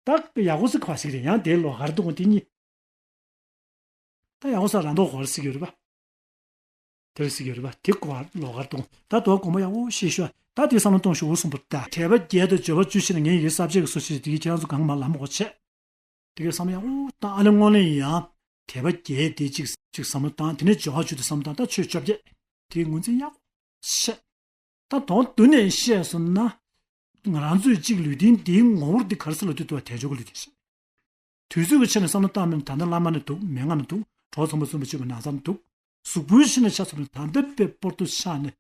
ད་ཡག་པོ་ཟིག་ག་ཟིག་རེད་ཡང་དེ་ལོགས་ཀར་འདུག་དེ་གཉིས། ད་ཡག་པོ་ས་རང་མདོག་གོ་ར་ཟིག་ཡོད་རེད་པ། དེར་ཟིག་ཡོད་རེད་པ་དེ་གོ་བ་ལོག་གར་གཏོང་ད་དོ་དགོངས་པ་ཡག་པོ་ཤེས་ཤོག་ད་དེ་བསམ་བློ་གཏོང་ཤོག་འུ་གསུངས་པ་ད་དད་པ་བརྒྱད་དང་འབྱོར་བ་བཅུ་ཞེས་ནས་ངས་ཡི་གེ་གསར་བརྗེ་གི་སོ་ཞེས་དེ་གི་ཁྱེད་རང་ཚོ་གང་མ་ལམ་གོ་ཆད། དེ་གའི་བསམ་བློ་ཡག་པོ་བཏང་ཨ་ལེ་སྔོན་ལ་ཡང་དད་པ་བརྒྱད་དེ་གཅིག་གཅིག་བསམ་བློ་བཏང་དེ་ནས་འབྱོར་བ་བཅུ་དེ་བསམ་བློ་བཏང་ད་ཆོས་བཅོ་བརྒྱད་དེའི་ངོས་འཛིན་ཡག་པོ་བྱས། ད་དོན་བསྡུས་ནས་བཤད་སོང་ན། ང་རང་ཚོས་གཅིག་ལུས་རྟེན་འདིའི་ངོ་བོར་འདི་ག་རེ་ཟེར་ལབ་དུས་དུ་བ་དལ་འབྱོར་གྱི་ལུས་རྟེན་ཟེར། དུས་ཚོད་ཀྱི་ཆ་ནས་བསམ་བློ་བཏང་མིན་ད་ལྟ་བླ་མ་ནས་འདུག་མན་ངག་ནས་འདུག་གྲོགས་ཚང་མ་བཙུན་པ་བཅོས་པའི་ན་ཚ་ནས་འདུག་གཟུགས་པོའི་ཆ་ནས་ཆ་མཚོན་ན་ད་ལྟ་དཔེ་སྤོར་དུ་ཆགས་ནས་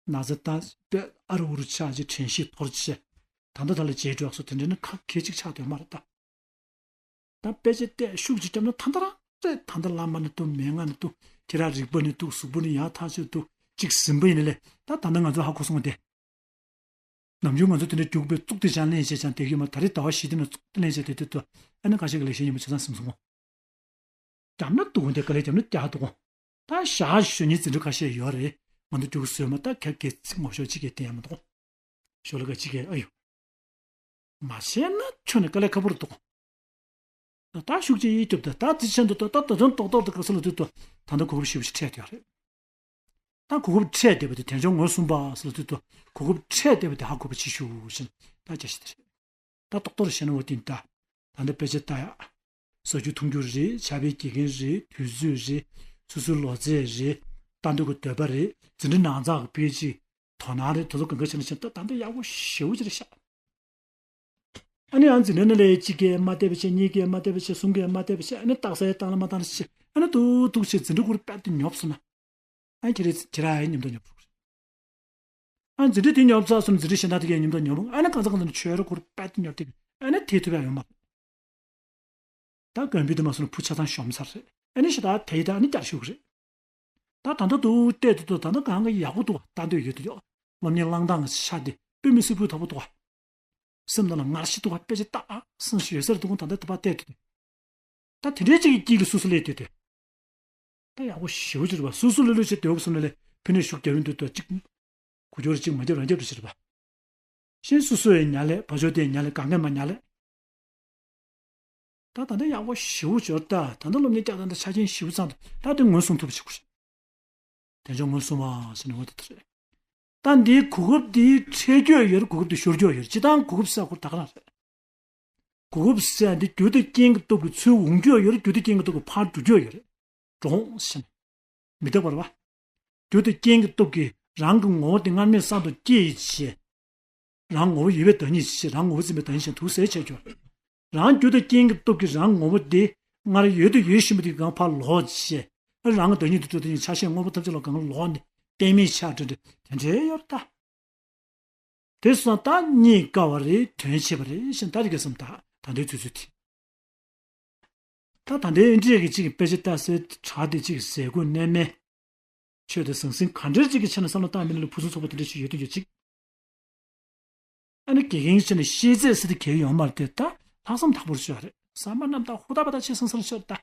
ན་ཚ་དང་དཔེ་ཨ་རུ་ཨུ་རུ་ཆགས་ཀྱི་དྲན་ཤེས་འཐོར་ཆེ་ད་ལྟ་ད་ལ་བརྗེད་འགྲོ་སོགས་དེ་འདྲ་ནི་ཁག་གལ་ཆེ་ཆགས་དོན་མ་རེད་ད། ད་དཔེ་ཆ་བལྟས་ཤུགས་ཅིག་བརྒྱབ་ན་ད་ལྟ་རང་རེད་ད་ལྟ་བླ་མ་ནས་འདུག་མན་ངག་ནས་འདུག་ཁྱེད་རང་རིག་པ་ནས་འདུག་གཟུགས་པོ་ནས་ཡང་ཐག་ཆོད་འདུག་གཅིག་ཟིན་པ་ཡིན་ན་ལས་ད་ད་ལྟ་ང་ཚོ་ཧ་གོ་སོང་སྟེ། ནམ་རྒྱུན་ང་ཚོ་དེ་འདྲ་རྒྱུག་པའི་གཙུག་དེ་ཅང་ལེན་བྱེད་ཅང་དེ་གི་མ་ད་རེས་ཟླ་བ་བཞི་དེ་ནས་གཙུག་དེ་ལེན་བྱེད་དེ་དེ་ཏོ་ཨ་ནི་ཁ་ཤས་ཀྱི་ལེགས་བཤད་ཉིན་མོ་བྱེད་སྟངས་སེམས་སོང་ངོ་། བརྒྱབ་ན་འདུག་འདི་ག་ལེ་བརྒྱབ་ན་རྒྱག་འདུག་གོ། ད་ཞག་ཞོ་ཉིན་འཛིན་གྲྭ་ཁ་ཤས་ཡོད་རེད་ང་ཚོ་རྒྱུག་བཟོས་མ་ད་ཁ་གེ་ཚིག་ངོ་ཤོག་ཅིག་གེ་བསྟན་ཡ་མ་འདུག་གོ། ཞོ་ལ་ཁ་ཅིག་གེ་ཨ་ཡོ། མ་བྱས་ན་ཁྱོད་ནི་དཀའ་ལས་ཁག་པོ་རེད་འདུག་ད་ཤུགས་ཆེ་ཡིད་སྐྱོབ་ད་ད་དེ་ཆེན་དུ་ད་ད་ད་དོན་རྡོག་རྡོག་ཏུ་ག་ས་ལ་དུས་དུ་ད་ལྟ་གོ་སྐབས་ཞེ་པོ་ཞིག་འཕྲད་དེ་རེད། ད་གོ་སྐབས་འཕྲད་བསྡད་པ་དེ་དལ་འབྱོར་ངོས་བཟུང་པ་ཟེར་ལ་དུས་དུ་གོ་སྐབས་འཕྲད་བསྡད་པ་དེ་ཧ་གོ་བ་བྱེད་ཤུགས་བཞིན་ད་བྱ་ཞིག་དེ་རེད། ད་རྡོག་རྡོག་བཤད་ན་འོ་དེ་ད་ད་ལྟ་དཔེ་ཆ་ལྟ་ཡག་ཟ་རྒྱུ་འཐུང་རྒྱུ་རེད་ཇ་བའི་དགེ་རྒན་རེད་དུས་ཚོད་རེད་སོ་སོའི་ལོ་ཚད་རེད་ལྟ་འདོད་ཀྱི་འདོད་པ་རེད་འཛིན་གྲྭ་ནང་ཚགས་ཀྱི་དཔེ་ཆའི་དོ་སྣང་རེད་དེ་ཚོ་གང་ག་བྱས་ན་བྱས་ད་ད་ལྟ་ཡག་པོ་ཞེ་པོ་ཅིག་རེད་ཤག་ཨ་ནི་ཨ་འཛིན་གྲྭ་ནང་ལ་གཅིག་གིས་མ་བལྟས་པ་བྱས་གཉིས་ཀྱིས་མ་བལྟས་པ་བྱས་གསུམ་གྱིས་མ་བལྟས་པ་བྱས་ཨ་ནི་རྟགས་གསལ་བཏང་ལ་མ་བཏང་ལ་བྱས་ཨ་ནི་ཏུག་ཏུག་བྱས་འཛིན་གྲྭ་ཁུར་པད་དུ་ཉོབ་སོང་ན། ཨ་ཁྱེད་རེ་ཁྱེད་ར་ཨ་མཉམ་དུ་ཉོབ་རུག་ཨ་འཛིན་གྲྭ་དེ་ཉོབ་ཚར་སོང་འཛིན་གྲྭ་གཞན་དག་དེ་གས་མཉམ་དུ་ཉོབ་ཨ་ནི་གང་ཚ་གང་ཚ་ནི་ཆོས་ར་ཁུར་པད་དུ་ཉོབ་དེ་ཨ་ནི་དེ་ཐུབ་ཡ་ཡོད་མ་རེད། ད་དགོན་པའི་དུ་མ་སོང་ན་བུ་ཆ་ཚང་ཤོམ་ཚར་རེད། ཨ་ནི་ཞེ་དྲག་དེ་ཡི་ད་ཨ་ནི་བསྐྱར་ཞུ་གི་རེད། ད་ད་ལྟ་འདུག་བལྟས་འདུག་ད་ལྟ་གང་ག་ཡག་པོ་འདུག་ད་འདོད་ཡོད་དུ་ཡོད། སློབ་གཉེར་བླང་སྟངས་ཤ་དེ་དཔེ་མི་སྲིད་པོ་དོ་པོ་འདུག་སེམས་ནང་ལ་ངར་ཤི་འདུག་དཔེ་ཆ་ལྟ་ཨ་སེམས་ཤི་ཡོད་ས་རེད་འདུག་ད་ལྟ་དེ་པ་བལྟས་འདུག་ད་དེ་འདྲའི་ཅིག་གི་དཀྱིལ་ལ་སོ་སོ་སླེབས་དུས་དེ། ད་ཡག་པོ་ཞེ་པོ་ཅིག་རེད་པ། སོ་སོ་ལྷོད་ལྷོད་བྱས་སྡོད་དགོས་བསམ་ན་ལས་ཕི་ནས་ཤུགས་རྒྱབ་ཡོང་དུས་ད་ཅིག་གུ་སྐྱོར་ཅིག་མ་རྒྱབ་རང་རྒྱབ་རེ་བྱེད་རེད་པ། གཞན་སོ་སོ་ཡི་ཉར་ལས་བ་ཅོ་དེ་ཉར་ལས་གང་གས་མ་ཉར་ལས། ད་ད་ལྟ་ཡག་པོ་ཞེ་པོ་ཅིག་ཡོད་ད། ད་ལྟ་སློབ་གཉེར་བསྐྱར་དུ་ད་ཆ་རྐྱེན་ཞེ་པོ་ཚང་འདུག་ད་དེ་ངོས་བཟུང་ཐུབ་པ་བྱེད་དགོས་རེད། དལ་འབྱོར་ངོས་བཟུང་བ་ཟེར་ནས་འོ་དེ་ལྟར་རེད། ད་འདིའི་གོ་སྐབས་འདི་འཕྲད་རྒྱུ་ཡོད་རེད། གོ་སྐབས་འདི་ཤོར་རྒྱུ་ཡོད་རེད། སྤྱིར་བཏང་གོ་སྐབས་ཟེར་ཡག་ཁོ་ད་ག་རང་རེད། གོ་སྐབས་ཟེར་ཡག་འདི་རྒྱུ་དང་རྐྱེན་གྱི་སྟོབས་ཀྱིས་ཚུར་འོང་རྒྱུ་ཡོད་རེད། རྒྱུ་དང་རྐྱེན་གྱི་སྟོབས་ཀྱིས་ཕར་འགྲོ་རྒྱུ་ཡོད་རེད། འགྲོ་འོང་ཟེར་ནས་མི་རྟག་པ་རེད་པ། རྒྱུ་དང་རྐྱེན་གྱི་སྟོབས་ཀྱིས་རང་གི་ངོ་བོ་དེ་སྔར་མེད་གསར་དུ་སྐྱེ་ཡི་བྱས། རང་ངོ་བོ་ཡོད་པའི་བདག་ཉིད་ཅེས། རང་ངོ་བོ་འཛིན་པའི་བདག་ཉིད་ཅེས་དུག་ཟས་བྱས་ཀྱང་། རང་རྒྱུ་དང་རྐྱེན་གྱི་སྟོབས་ཀྱིས་རང་ངོ་བོ་དེ་སྔར་ཡོད་དུ་ཡོད་བཞིན་པ་དེ་གང་ཕར་ལོག་བྱས། རང་གི་བདག་ཉིད་དུ་གྲུབ་པ་དེ་ཉིད་ཆགས་ཞེན་དངོས་པོ་ཐམས་ཅད་ལ་གང་ལོག་ནས་གཏན་མེད་ཆགས་འདྲ་འདྲ་དེ་འདྲའི་ཡོད་ད། དེ་སོང་ཙང་ད་རྙེད་དཀའ་བ་རེད། དོན་ཆེ་བ་རེད་ཞེས་ད་རེས་ཀྱི་སེམས་ད་ད་ལྟའི་དུས་ཚོད་དེ། ད་ད་ལྟའི་ཨིན་དྲིས་ཀྱི་གཅིག་གི་དཔེ་ཆ་ལྟ་སའི་དྲ་དེ་གཅིག་གི་ཟས་གོས་གནས་མལ། ཆོས་དང་ཟང་ཟིང་ག་འདྲའི་གཅིག་གི་ཆ་ནས་བསམ་བློ་བཏང་མི་ལ་ཕུན་སུམ་ཚོགས་པ་དེ་འདྲ་ཞིག་ཡོད་དུས་ཀྱི་གཅིག་ཨ་ནི་དགེ་རྒན་གྱི་ཆ་ནས་ཤེས་ཚད་ཟེར་དེ་གལ་ཡོད་མ་རེད་དེ། ད་ལྷག་བསམ་ཐག་པོར་ཤོད་རེད། ཟ་མ་རྣམ་དག་ཧུར་ཐག་པ་ཐག་ཆེ་སང་སང་ཤོད་ད།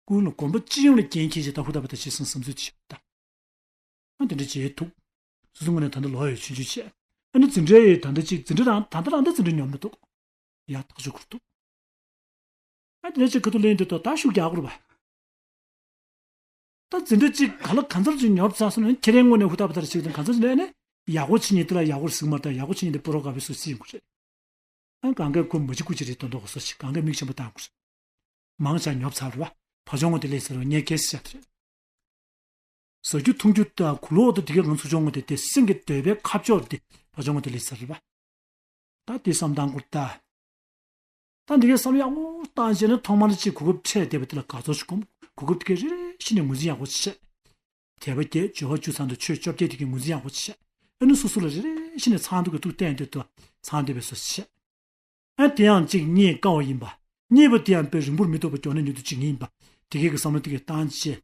ཀུན་ལ་དགོན་པ་སྤྱི་ཡོངས་ལ་འགན་འཁྱེར་བྱས་ད་ཧུར་ཐག་པ་ཐག་ཆེ་སང་བསམ་ཚུལ་ཅིག་ཤོད་ད། ཨ་འདི་འདྲ་བྱེད་ཐུབ། སོ་སོ་ངོས་ནས་ད་ལྟ་ལོ་ཡོད་ཆུང་ཆུང་བྱས། ཨ་ནི་འཛིན་གྲྭ་ཡི་ད་ལྟ་གཅིག་འཛིན་གྲྭ་རང་ད་ལྟ་རང་ད་འཛིན་གྲྭ་ཉོབ་མི་འདུག་ཡག་ཐག་ཆོད་ཁུར་འདུག་ཨ་དེ་ནས་ཅིག་ཁ་ཐུག་ལེན་དུས་ད་ད་ཤུགས་རྒྱག་དགོས་རེད་པ། ད་འཛིན་གྲྭ་གཅིག་ག་ལ་གང་ཚར་ཅིག་ཉོབ་ཚར་སོང་ན་ཁྱེད་རང་ངོས་ནས་ཧུར་ཐག་པ་ཐག་ཅིག་དང་གང་ཚར་ཅིག་ལས་ནས་ཡག་པོ་བྱེད་མཁན་དེ་ལ་ཡག་པོ་གཟིགས་མ་ད། ཡག་པོ་བྱེད་མཁན་དེ་པོ་རོ་དགའ་བའི་སོ་སི་ཡིན་དགོས་རེད། ཨ་གང་གས་ཁོ་མ་བྱེད་ཁུ་བྱེད་རེད་དོན་དག་སོ་སི་གང་གས་མིག་ཆེན་པོ་བཏང་དགོས་རེད། མང་ཆ་ཉོབ་ཚར་རེད་པ། བ་ཅོ་ངོས་དེ་ལས་ཟེར་བ་ངས་གལ་སྲིད་བཤད་དེ་རེད། ཟ་རྒྱུ་འཐུང་རྒྱུ་དང་གོས་ལོག་དང་དེ་གའི་ང་ཚོ་ཆུང་ངུ་དེ་དེ་སེམས་ཀྱི་འདོད་པའི་ཁ་ཕྱོགས་དེ་བ་ཆུང་ངུ་དེ་ལས་ཟེར་བ། ད་དེ་བསམ་སྟངས་སྐོར་ད། ད་འདི་གའི་བསམ་ཡག་པོ་བཏང་བྱས་ན་ཐོག་མར་གཅིག་གོ་སྐབས་འཕྲད་བསྡད་པ་དེ་ལ་དགའ་ཚོར་ཞིག་སྒོམ། གོ་སྐབས་དེ་གའི་རེ་རེ་བཞིན་ནས་ངོས་འཛིན་ཡག་པོ་བྱས། དད་པ་བསྐྱེད། སྦྱོར་བ་བཅུ་ཚང་དང་ཆོས་བཅོ་བརྒྱད་དེ་གའི་ངོས་འཛིན་ཡག་པོ་བྱས། ཨ་ནི་སོ་སོ་ལ་རེ་རེ་བཞིན་ནས་ཚང་འདུག་གི་ཐུགས་གཏད་འདོད་དུ་ཚང་བསྡད་པའི་སོ་སོ་བྱས། ཨ་དེ་ཡང་གཅིག་རྙེད་དཀའ་བ་ཡིན་པ། རྙེད་པ་དེ་ཡང་དཔེ་རིང་པོར་མི་ཐོགས་པ་མགྱོགས་ནས་ཉུང་དུ་ཅིག་ཡིན་པ། དེ་གའི་གི་བསམ་བློ་དེ་གའི་བཏང་བྱས།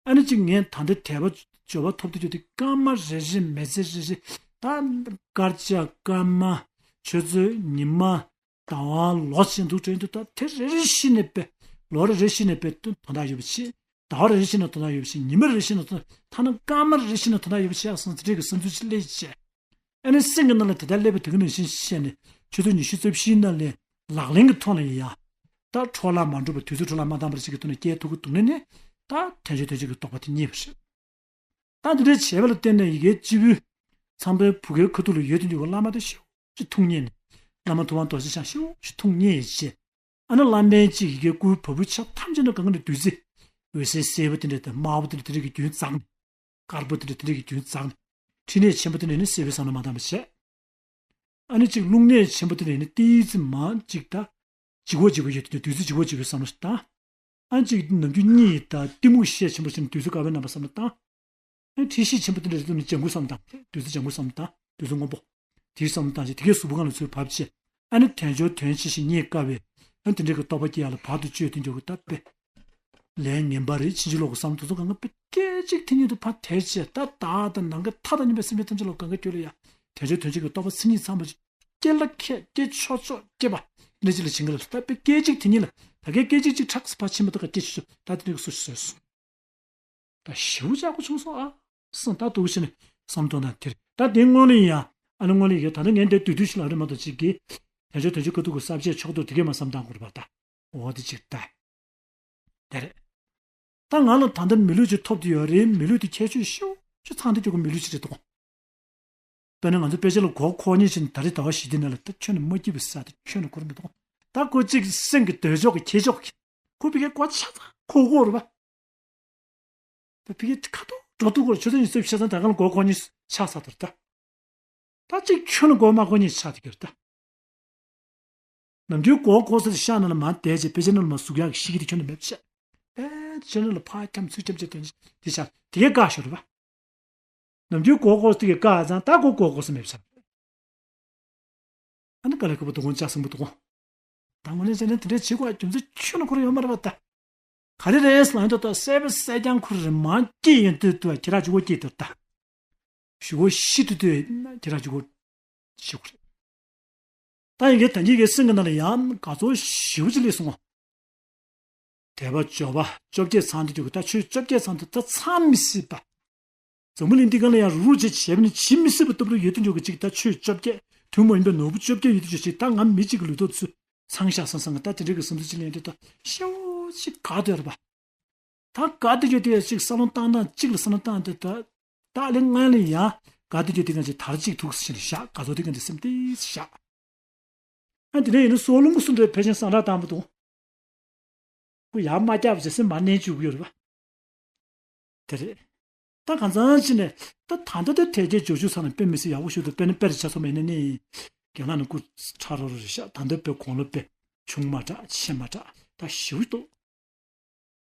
ཨ་ནི་གཅིག་ངས་ད་ལྟ་དད་པ་འབྱོར་བ་ཐོབ་དུས་ཀྱི་དེ་སྐར་མ་རེ་རེ་མི་ཚེ་རེ་རེ་ད་སྐར་ཆ་སྐར་མ་ཆུ་ཚོད་ཉི་མ་ཟླ་བ་ལོ་ཟེར་འདུག་དྲན་དུས་ད་དེ་རེ་རེ་བཞིན་ནས་དཔེ་ལོ་རེ་རེ་བཞིན་ནས་དཔེ་དོན་དག་ཡོད་པ་བྱས། ཟླ་བ་རེ་རེ་བཞིན་ནས་དོན་དག་ཡོད་པ་བྱས། ཉི་མ་རེ་རེ་བཞིན་ནས་དོན་དག་ཐ་ན་སྐར་མ་རེ་རེ་བཞིན་ནས་དོན་དག་ཡོད་པ་བྱས་ཡག་སོང་དེ་འདྲའི་གི་བསམ་ཚུལ་ཅིག་སླེབས་བྱས། ཨ་ནི་སེམས་ཀྱི་ནང་ལ་དེ་ལྟར་སླེབས་པ་དེ་ག་ནང་བཞིན་བཤད་ནས་ཆུ་ཚོད་ཉི་ཤུ་རྩ་བཞིའི་ནང་ལས་ལག་ལེན་གྱི་ཐོག་ལ་ཡིན་ཡ། ད་འཕྲོ་བརླག་མ་འགྲོ་བར་དུས་ཚོད་འཕྲོ་བརླག་མ་བཏང་བར་ཅིག་གི་ཐོག་ནས་སྐྱེལ་ཐུབ་ཀྱི་འདུག་ནས་ནི། ད་དོན་གཅོད་དོན་གཅོད་ཀྱི་རྟོགས་པ་དེ་རྙེད་པ་རེད། ད་འདི་འདྲའི་བྱས་པ་ལ་བརྟེན་ནས་ཡི་གེ་སྤྱི་བོའི་ཚངས་པའི་བུ་གའི་ཁ་ཐུག་ལ་ཡོད་དུ་འཇུག་པའི་བླ་མ་དེ་ཤིན་ཏུ་ཐུགས་མཉེས་ནས། བླ་མ་ཐུབ་དབང་རྡོ་རྗེ་འཆང་ཤིན་ཏུ་ཐུགས་མཉེས་ཡིན་ཞེས། ཨ་ནི་བླ་མའི་གཅིག་ཡི་གེ་སྐུའི་བ་སྤུའི་ཆ་ཐམས་ཅད་ནས་གང་ག་ནས་བདུད་རྩི། འོད་ཟེར་སེར་པོ་དེ་འདྲ་དང་དམར་པོ་དེ་འདྲ་དེ་འདྲ་གི་རྒྱུན་འཛག་ནས། དཀར་པོ་དེ་འདྲ་དེ་འདྲ་གི་རྒྱུན་འཛག་ནས། ཕྲིན་ལས་ཆེན་པོ་དེ་འདྲ་ནི་སྲིད་པའི་བསམ་བློ་མ་བཏང་བ་བྱས། ཨ་ནི་གཅིག་རླུང་གནད་ཆེན་པོ་དེ་འདྲ་ནི་ཏིའི་ཙི་མ་གཅིག་ད། ལྗིད་ཁོག་ལྗིད་པོ་ཡོད་དེ་བདུད་རྩི་ལྗིད་ཁོག་ལྗིད་པོའི་བསམ་བློ་ཞིག་བཏང་། ཨ་གཅིག་ནམ་རྒྱུན་གཉིད་ད་གཏི་མུག་ཤས་ཆེན་པོ་ཞིག་ནི་བདུད་རྩི་དཀར་པོའི་རྣམ་པ་བསམ་བློ་བཏང་། ཨ་ནི་འཁྲི་ཤིང་ཆེན་པོ་དེ་འདྲ་རེད་འདུག་ནི་ལྗང་གུ་བསམ་བཏང་། བདུད་རྩི་ལྗང་གུ་བསམ་བཏང་། བདུད་རྩི་སྔོན་པོ། དེའི་བསམ་བློ་བཏང་ཞིང་དེ་གའི་གཟུགས་པོ་སྒང་ལ་ཚུར་བབས་བྱས། ཨ་ནི་དལ་འབྱོར་དོན་ཆེ་ཞིང་རྙེད་དཀའ་བའི་ཨ་ནི་དེ་འདྲའི་གི་རྟོགས་པ་སྐྱེ་ཡག་ལ་བར་དུ་གཅོད་དེ་འཇོག་གི་སྟབས་པས། ལས་ངན་པ་རེད། ཕྱིན་ཅི་ལོག་གི་བསམ་བློ་དེ་ཚོ་གང་ག་དཔེ་སྐད་ཅིག་དེ་ཉིད་དུ་ཕར་དལ་བྱས་ད་བདག་དང་ནམ་མཁའི་མཐའ་དང་མཉམ་པའི་སེམས་ཅན་ཐམས་ཅད་ལ་གང་ག་ཁྱོད་ལ་ཡ། དལ་འབྱོར་དོན་ཆེ་གི་རྟོགས་པ་མཚན་ཉིད་ཚང་བ་ཅིག་སྐྱེ་ལ་ཁད་སྐྱེ་ཆོག་ཆོག་སྐྱེ་བ། འདི་ཅི་ལ་བྱིན་གི་ལ་ད་དཔེ་སྐད་ཅིག་དེ་ཉིད་ལ་ད་གའི་སྐད་ཅིག་ཅིག་ཁྲག་སུ་ཕར་ཕྱིན་མ་ཐག་ག་སྐྱེ་ཆོག་ཆོག་ད་དེ་འདྲ་གི་སུ་ཞིག་སོ། ད་ཞེ་པོ་ཅིག་ཡག་པོ་བྱུང་སོང་ཨ། སང་ད་འདུག་ཕྱིན་ནས་བསམ་དོན་དང་དེར་ད་དེ་སྔོན་ལ་ཡིན་ཡ། ཨ་ནི་སྔོན་ལ་ཡིན་ད་ལྟ་ངས་འདིར་བསྡུས་བསྡུས་ཤིག་ལ་རེད་མ་གཏོགས་ཅིག་གིས། དལ་འབྱོར་དོན་ཆེ་ཁ་ཐུག་གི་ས་བཅད་ཕྱོགས་བསྡུ་དེ་གས་མ་བསམ་བཏང་དགོས་རེད་པ་ད། འོ་དེ་ཅིག་ད། དེ་རེད། ད་ང་ལ་ད་ལྟ་མི་ལུས་ཅིག་ཐོབ་དུ་ཡོད་རེད། མི་ལུས་དེ་ཁྱད་ཆོས་ཤུགས་ཆེ་ཚང་དུ་འཇུག་གི་མི་ལུས་ཅིག་རེད་དོ། དཔེར་ན་ང་ཚོ་དཔེ་ཆ་ལ་མགོ་འཁོར་མཁན་ཅིག་ད་རེས་ཟླ་བ་བཞི་དེ་ནང་ལ་ད་ཁྱོན་ནས་མ་སྐྱིད་པའི་ས་དེ་ཁྱོན་ནས་འཁོར་མི་འདུག་ད་ཁོ་གཅིག་སེམས་ཀྱི་འདོད་ཕྱོགས་ཀྱི་ཁྱེད་ཕྱོགས་ཀྱི་ཁོ་ཕ་གིའི་མགོ་ཆ་ཚང་ཁོ་ཁོ་རེད་པ། ད་ཕ་གིའི་ཁ་ཐུག་འགྲོ་ཐུག་གོ་ཆུ་ཚོད་ཉི་ཤུ་རྩ་བཞི་ཚང་ད་ག་ལ་མགོ་འཁོར་མཁན་ཆགས་ཚར་དེ་རེད་ད། ད་གཅིག་ཁྱོན་ནས་མགོ་མ་འཁོར་མཁན་ཆགས་དེ་གི་རེད་ད། ནམ་རྒྱུན་མགོ་འཁོར་ས་དེ་ཤག་ནང་ལ་མར་བསྡད་བྱས་དཔེ་ཆ་ནང་ལ་མར་ཟུག་ཡག་གི་ཤེས་ཀྱི་དེ་ཁྱོན་ནས་མེད་པ་བྱས། ཨེ་ཕྱི་ནང་ལ་ཕར་འཁྱམ་ཚུར་འཁྱམ་བྱས་དོན་དེ་ཤག་དེ་གས་བཀག་ཤོག་རེད་པ། ནམ་རྒྱུན་མགོ་འཁོར་ས་དེ་གས་བཀག་ཙང་ད་མགོ་མགོ་འཁོར་ས་མེད་པ་བྱས། ཨ་ནི་དཀའ་ལས་ཁག་པོ་འདུག་གོ་ལྕགས་སྲིན་པོ་འདུག་གོ། ད་དངོས་གནས་བྱས་ན་དེ་འདྲའི་བྱེད་དགོས་རྒྱུ་མཚན་ཁྱོན་ནས་ཁོ་རང་ཡོད་མ་རེད་པ་ད། ག་རེ་རེད་ལབ་ཡོང་དུས་ད་གསལ་པོ་གསལ་རྐྱང་ཁོ་རང་མར་སྐྱེས་ཡོང་དུས་དུ་ཁྱེད་རང་གཅིག་པོ་སྐྱེས་དུས་ད། གཞུག་གུ་ཤི་དུས་དུ་ཁྱེད་རང་གཅིག་པོ་ཤི་དགོས་རེད། ད་ཡིན་གྱི་ད་གིན་གྱི་སེམས་ཀྱི་ནང་ལ་ཡང་དགའ་ཚོར་ཞེ་པོ་ཅིག་སླེབས་སོང་ང་། དད་པ་འབྱོར་པ་བཅོ་བརྒྱད་ཚང་དུ་འཇུག་གི་ད་ཆོས་བཅོ་བརྒྱད་ཚང་དུ་ད་ཚང་མི་སྲིད་པ། འཛམ་བུ་གླིང་འདི་སྒང་ལ་ཡང་རུག་རུག་བྱེད་བྱས་པ་ནི་བྱེད་མི་སྲིད་པ་ལྟ་བུ་ཡོད་དུ་འཇུག་གི་ཅིག་ད་ཆོས་བཅོ་བརྒྱད་དུས་མ་ཡིན་པའི་ནོར་བུ་བཅོ་བརྒྱད་ཡོད་དུ་འཇུག་ཅིག་ད་ང་མི་གཅིག་གི་ལུས་ཐོག་ཚུད་ཚང་ཤག་བསམ་བསམ་གི་ད་དེ་འདྲའི་གི་བསམ་ཚུལ་ཅིག་ལེན་དུས་ད་ཤེའུ་ཅིག་དགའ་སྡོད་རེད་པ། ད་དགའ་སྡོད་རྒྱུ་དེ་ཅིག་བསམ་བློ་བཏང་སྟངས་གཅིག་ལ་བསམ་བློ་བཏང་སྟེ་ད་ད་ལས་ང་ལ་ཡང་དགའ་སྡོད་རྒྱུ་དེ་གང་ཅིག་དར་ཅིག་ཐུག་ཟེར་ནས་བཞག་དགའ་ཚོར་དེ་གང་ཅིག་སེམས་ཏིག་བཞག་ཨ་དེ་ནས་ཡིན་ན་སྲོག་ལུང་གསུམ་འདྲ་ཕལ་ཆེར་སངས་རགས་བཏང་པ་དང་། ཁོ་ཡར་མ་བཀྱག་པ་བྱས་སེམས་མ་མནན་བཅུག་གི་ཡོད་རེད་པ། དེ་རེད། ད་གང་ཚང་ཕྱིན་ནས་ད་ད་ལྟ་དེ་དལ་བརྒྱད་འབྱོར་བཅུ་ཚང་ནས་དཔེ་མི་སྲིད་ཡག་པོ་ཞིག་འདུག་དཔེར་ན་དཔེ་རེ་ཆ་ཚང་མ་ཡིན་ན་ནི། རྒན་ལགས་ནི་སྐུ་ཕྲ་རོ་རོ་རེད་ཤག་ད་ལྟ་དཔེ་དགུང་ལོ་དཔེ་ཆུང་མ་དྲག་ཆེ་མ་དྲག་ད་ཞེ་པོ་འདུག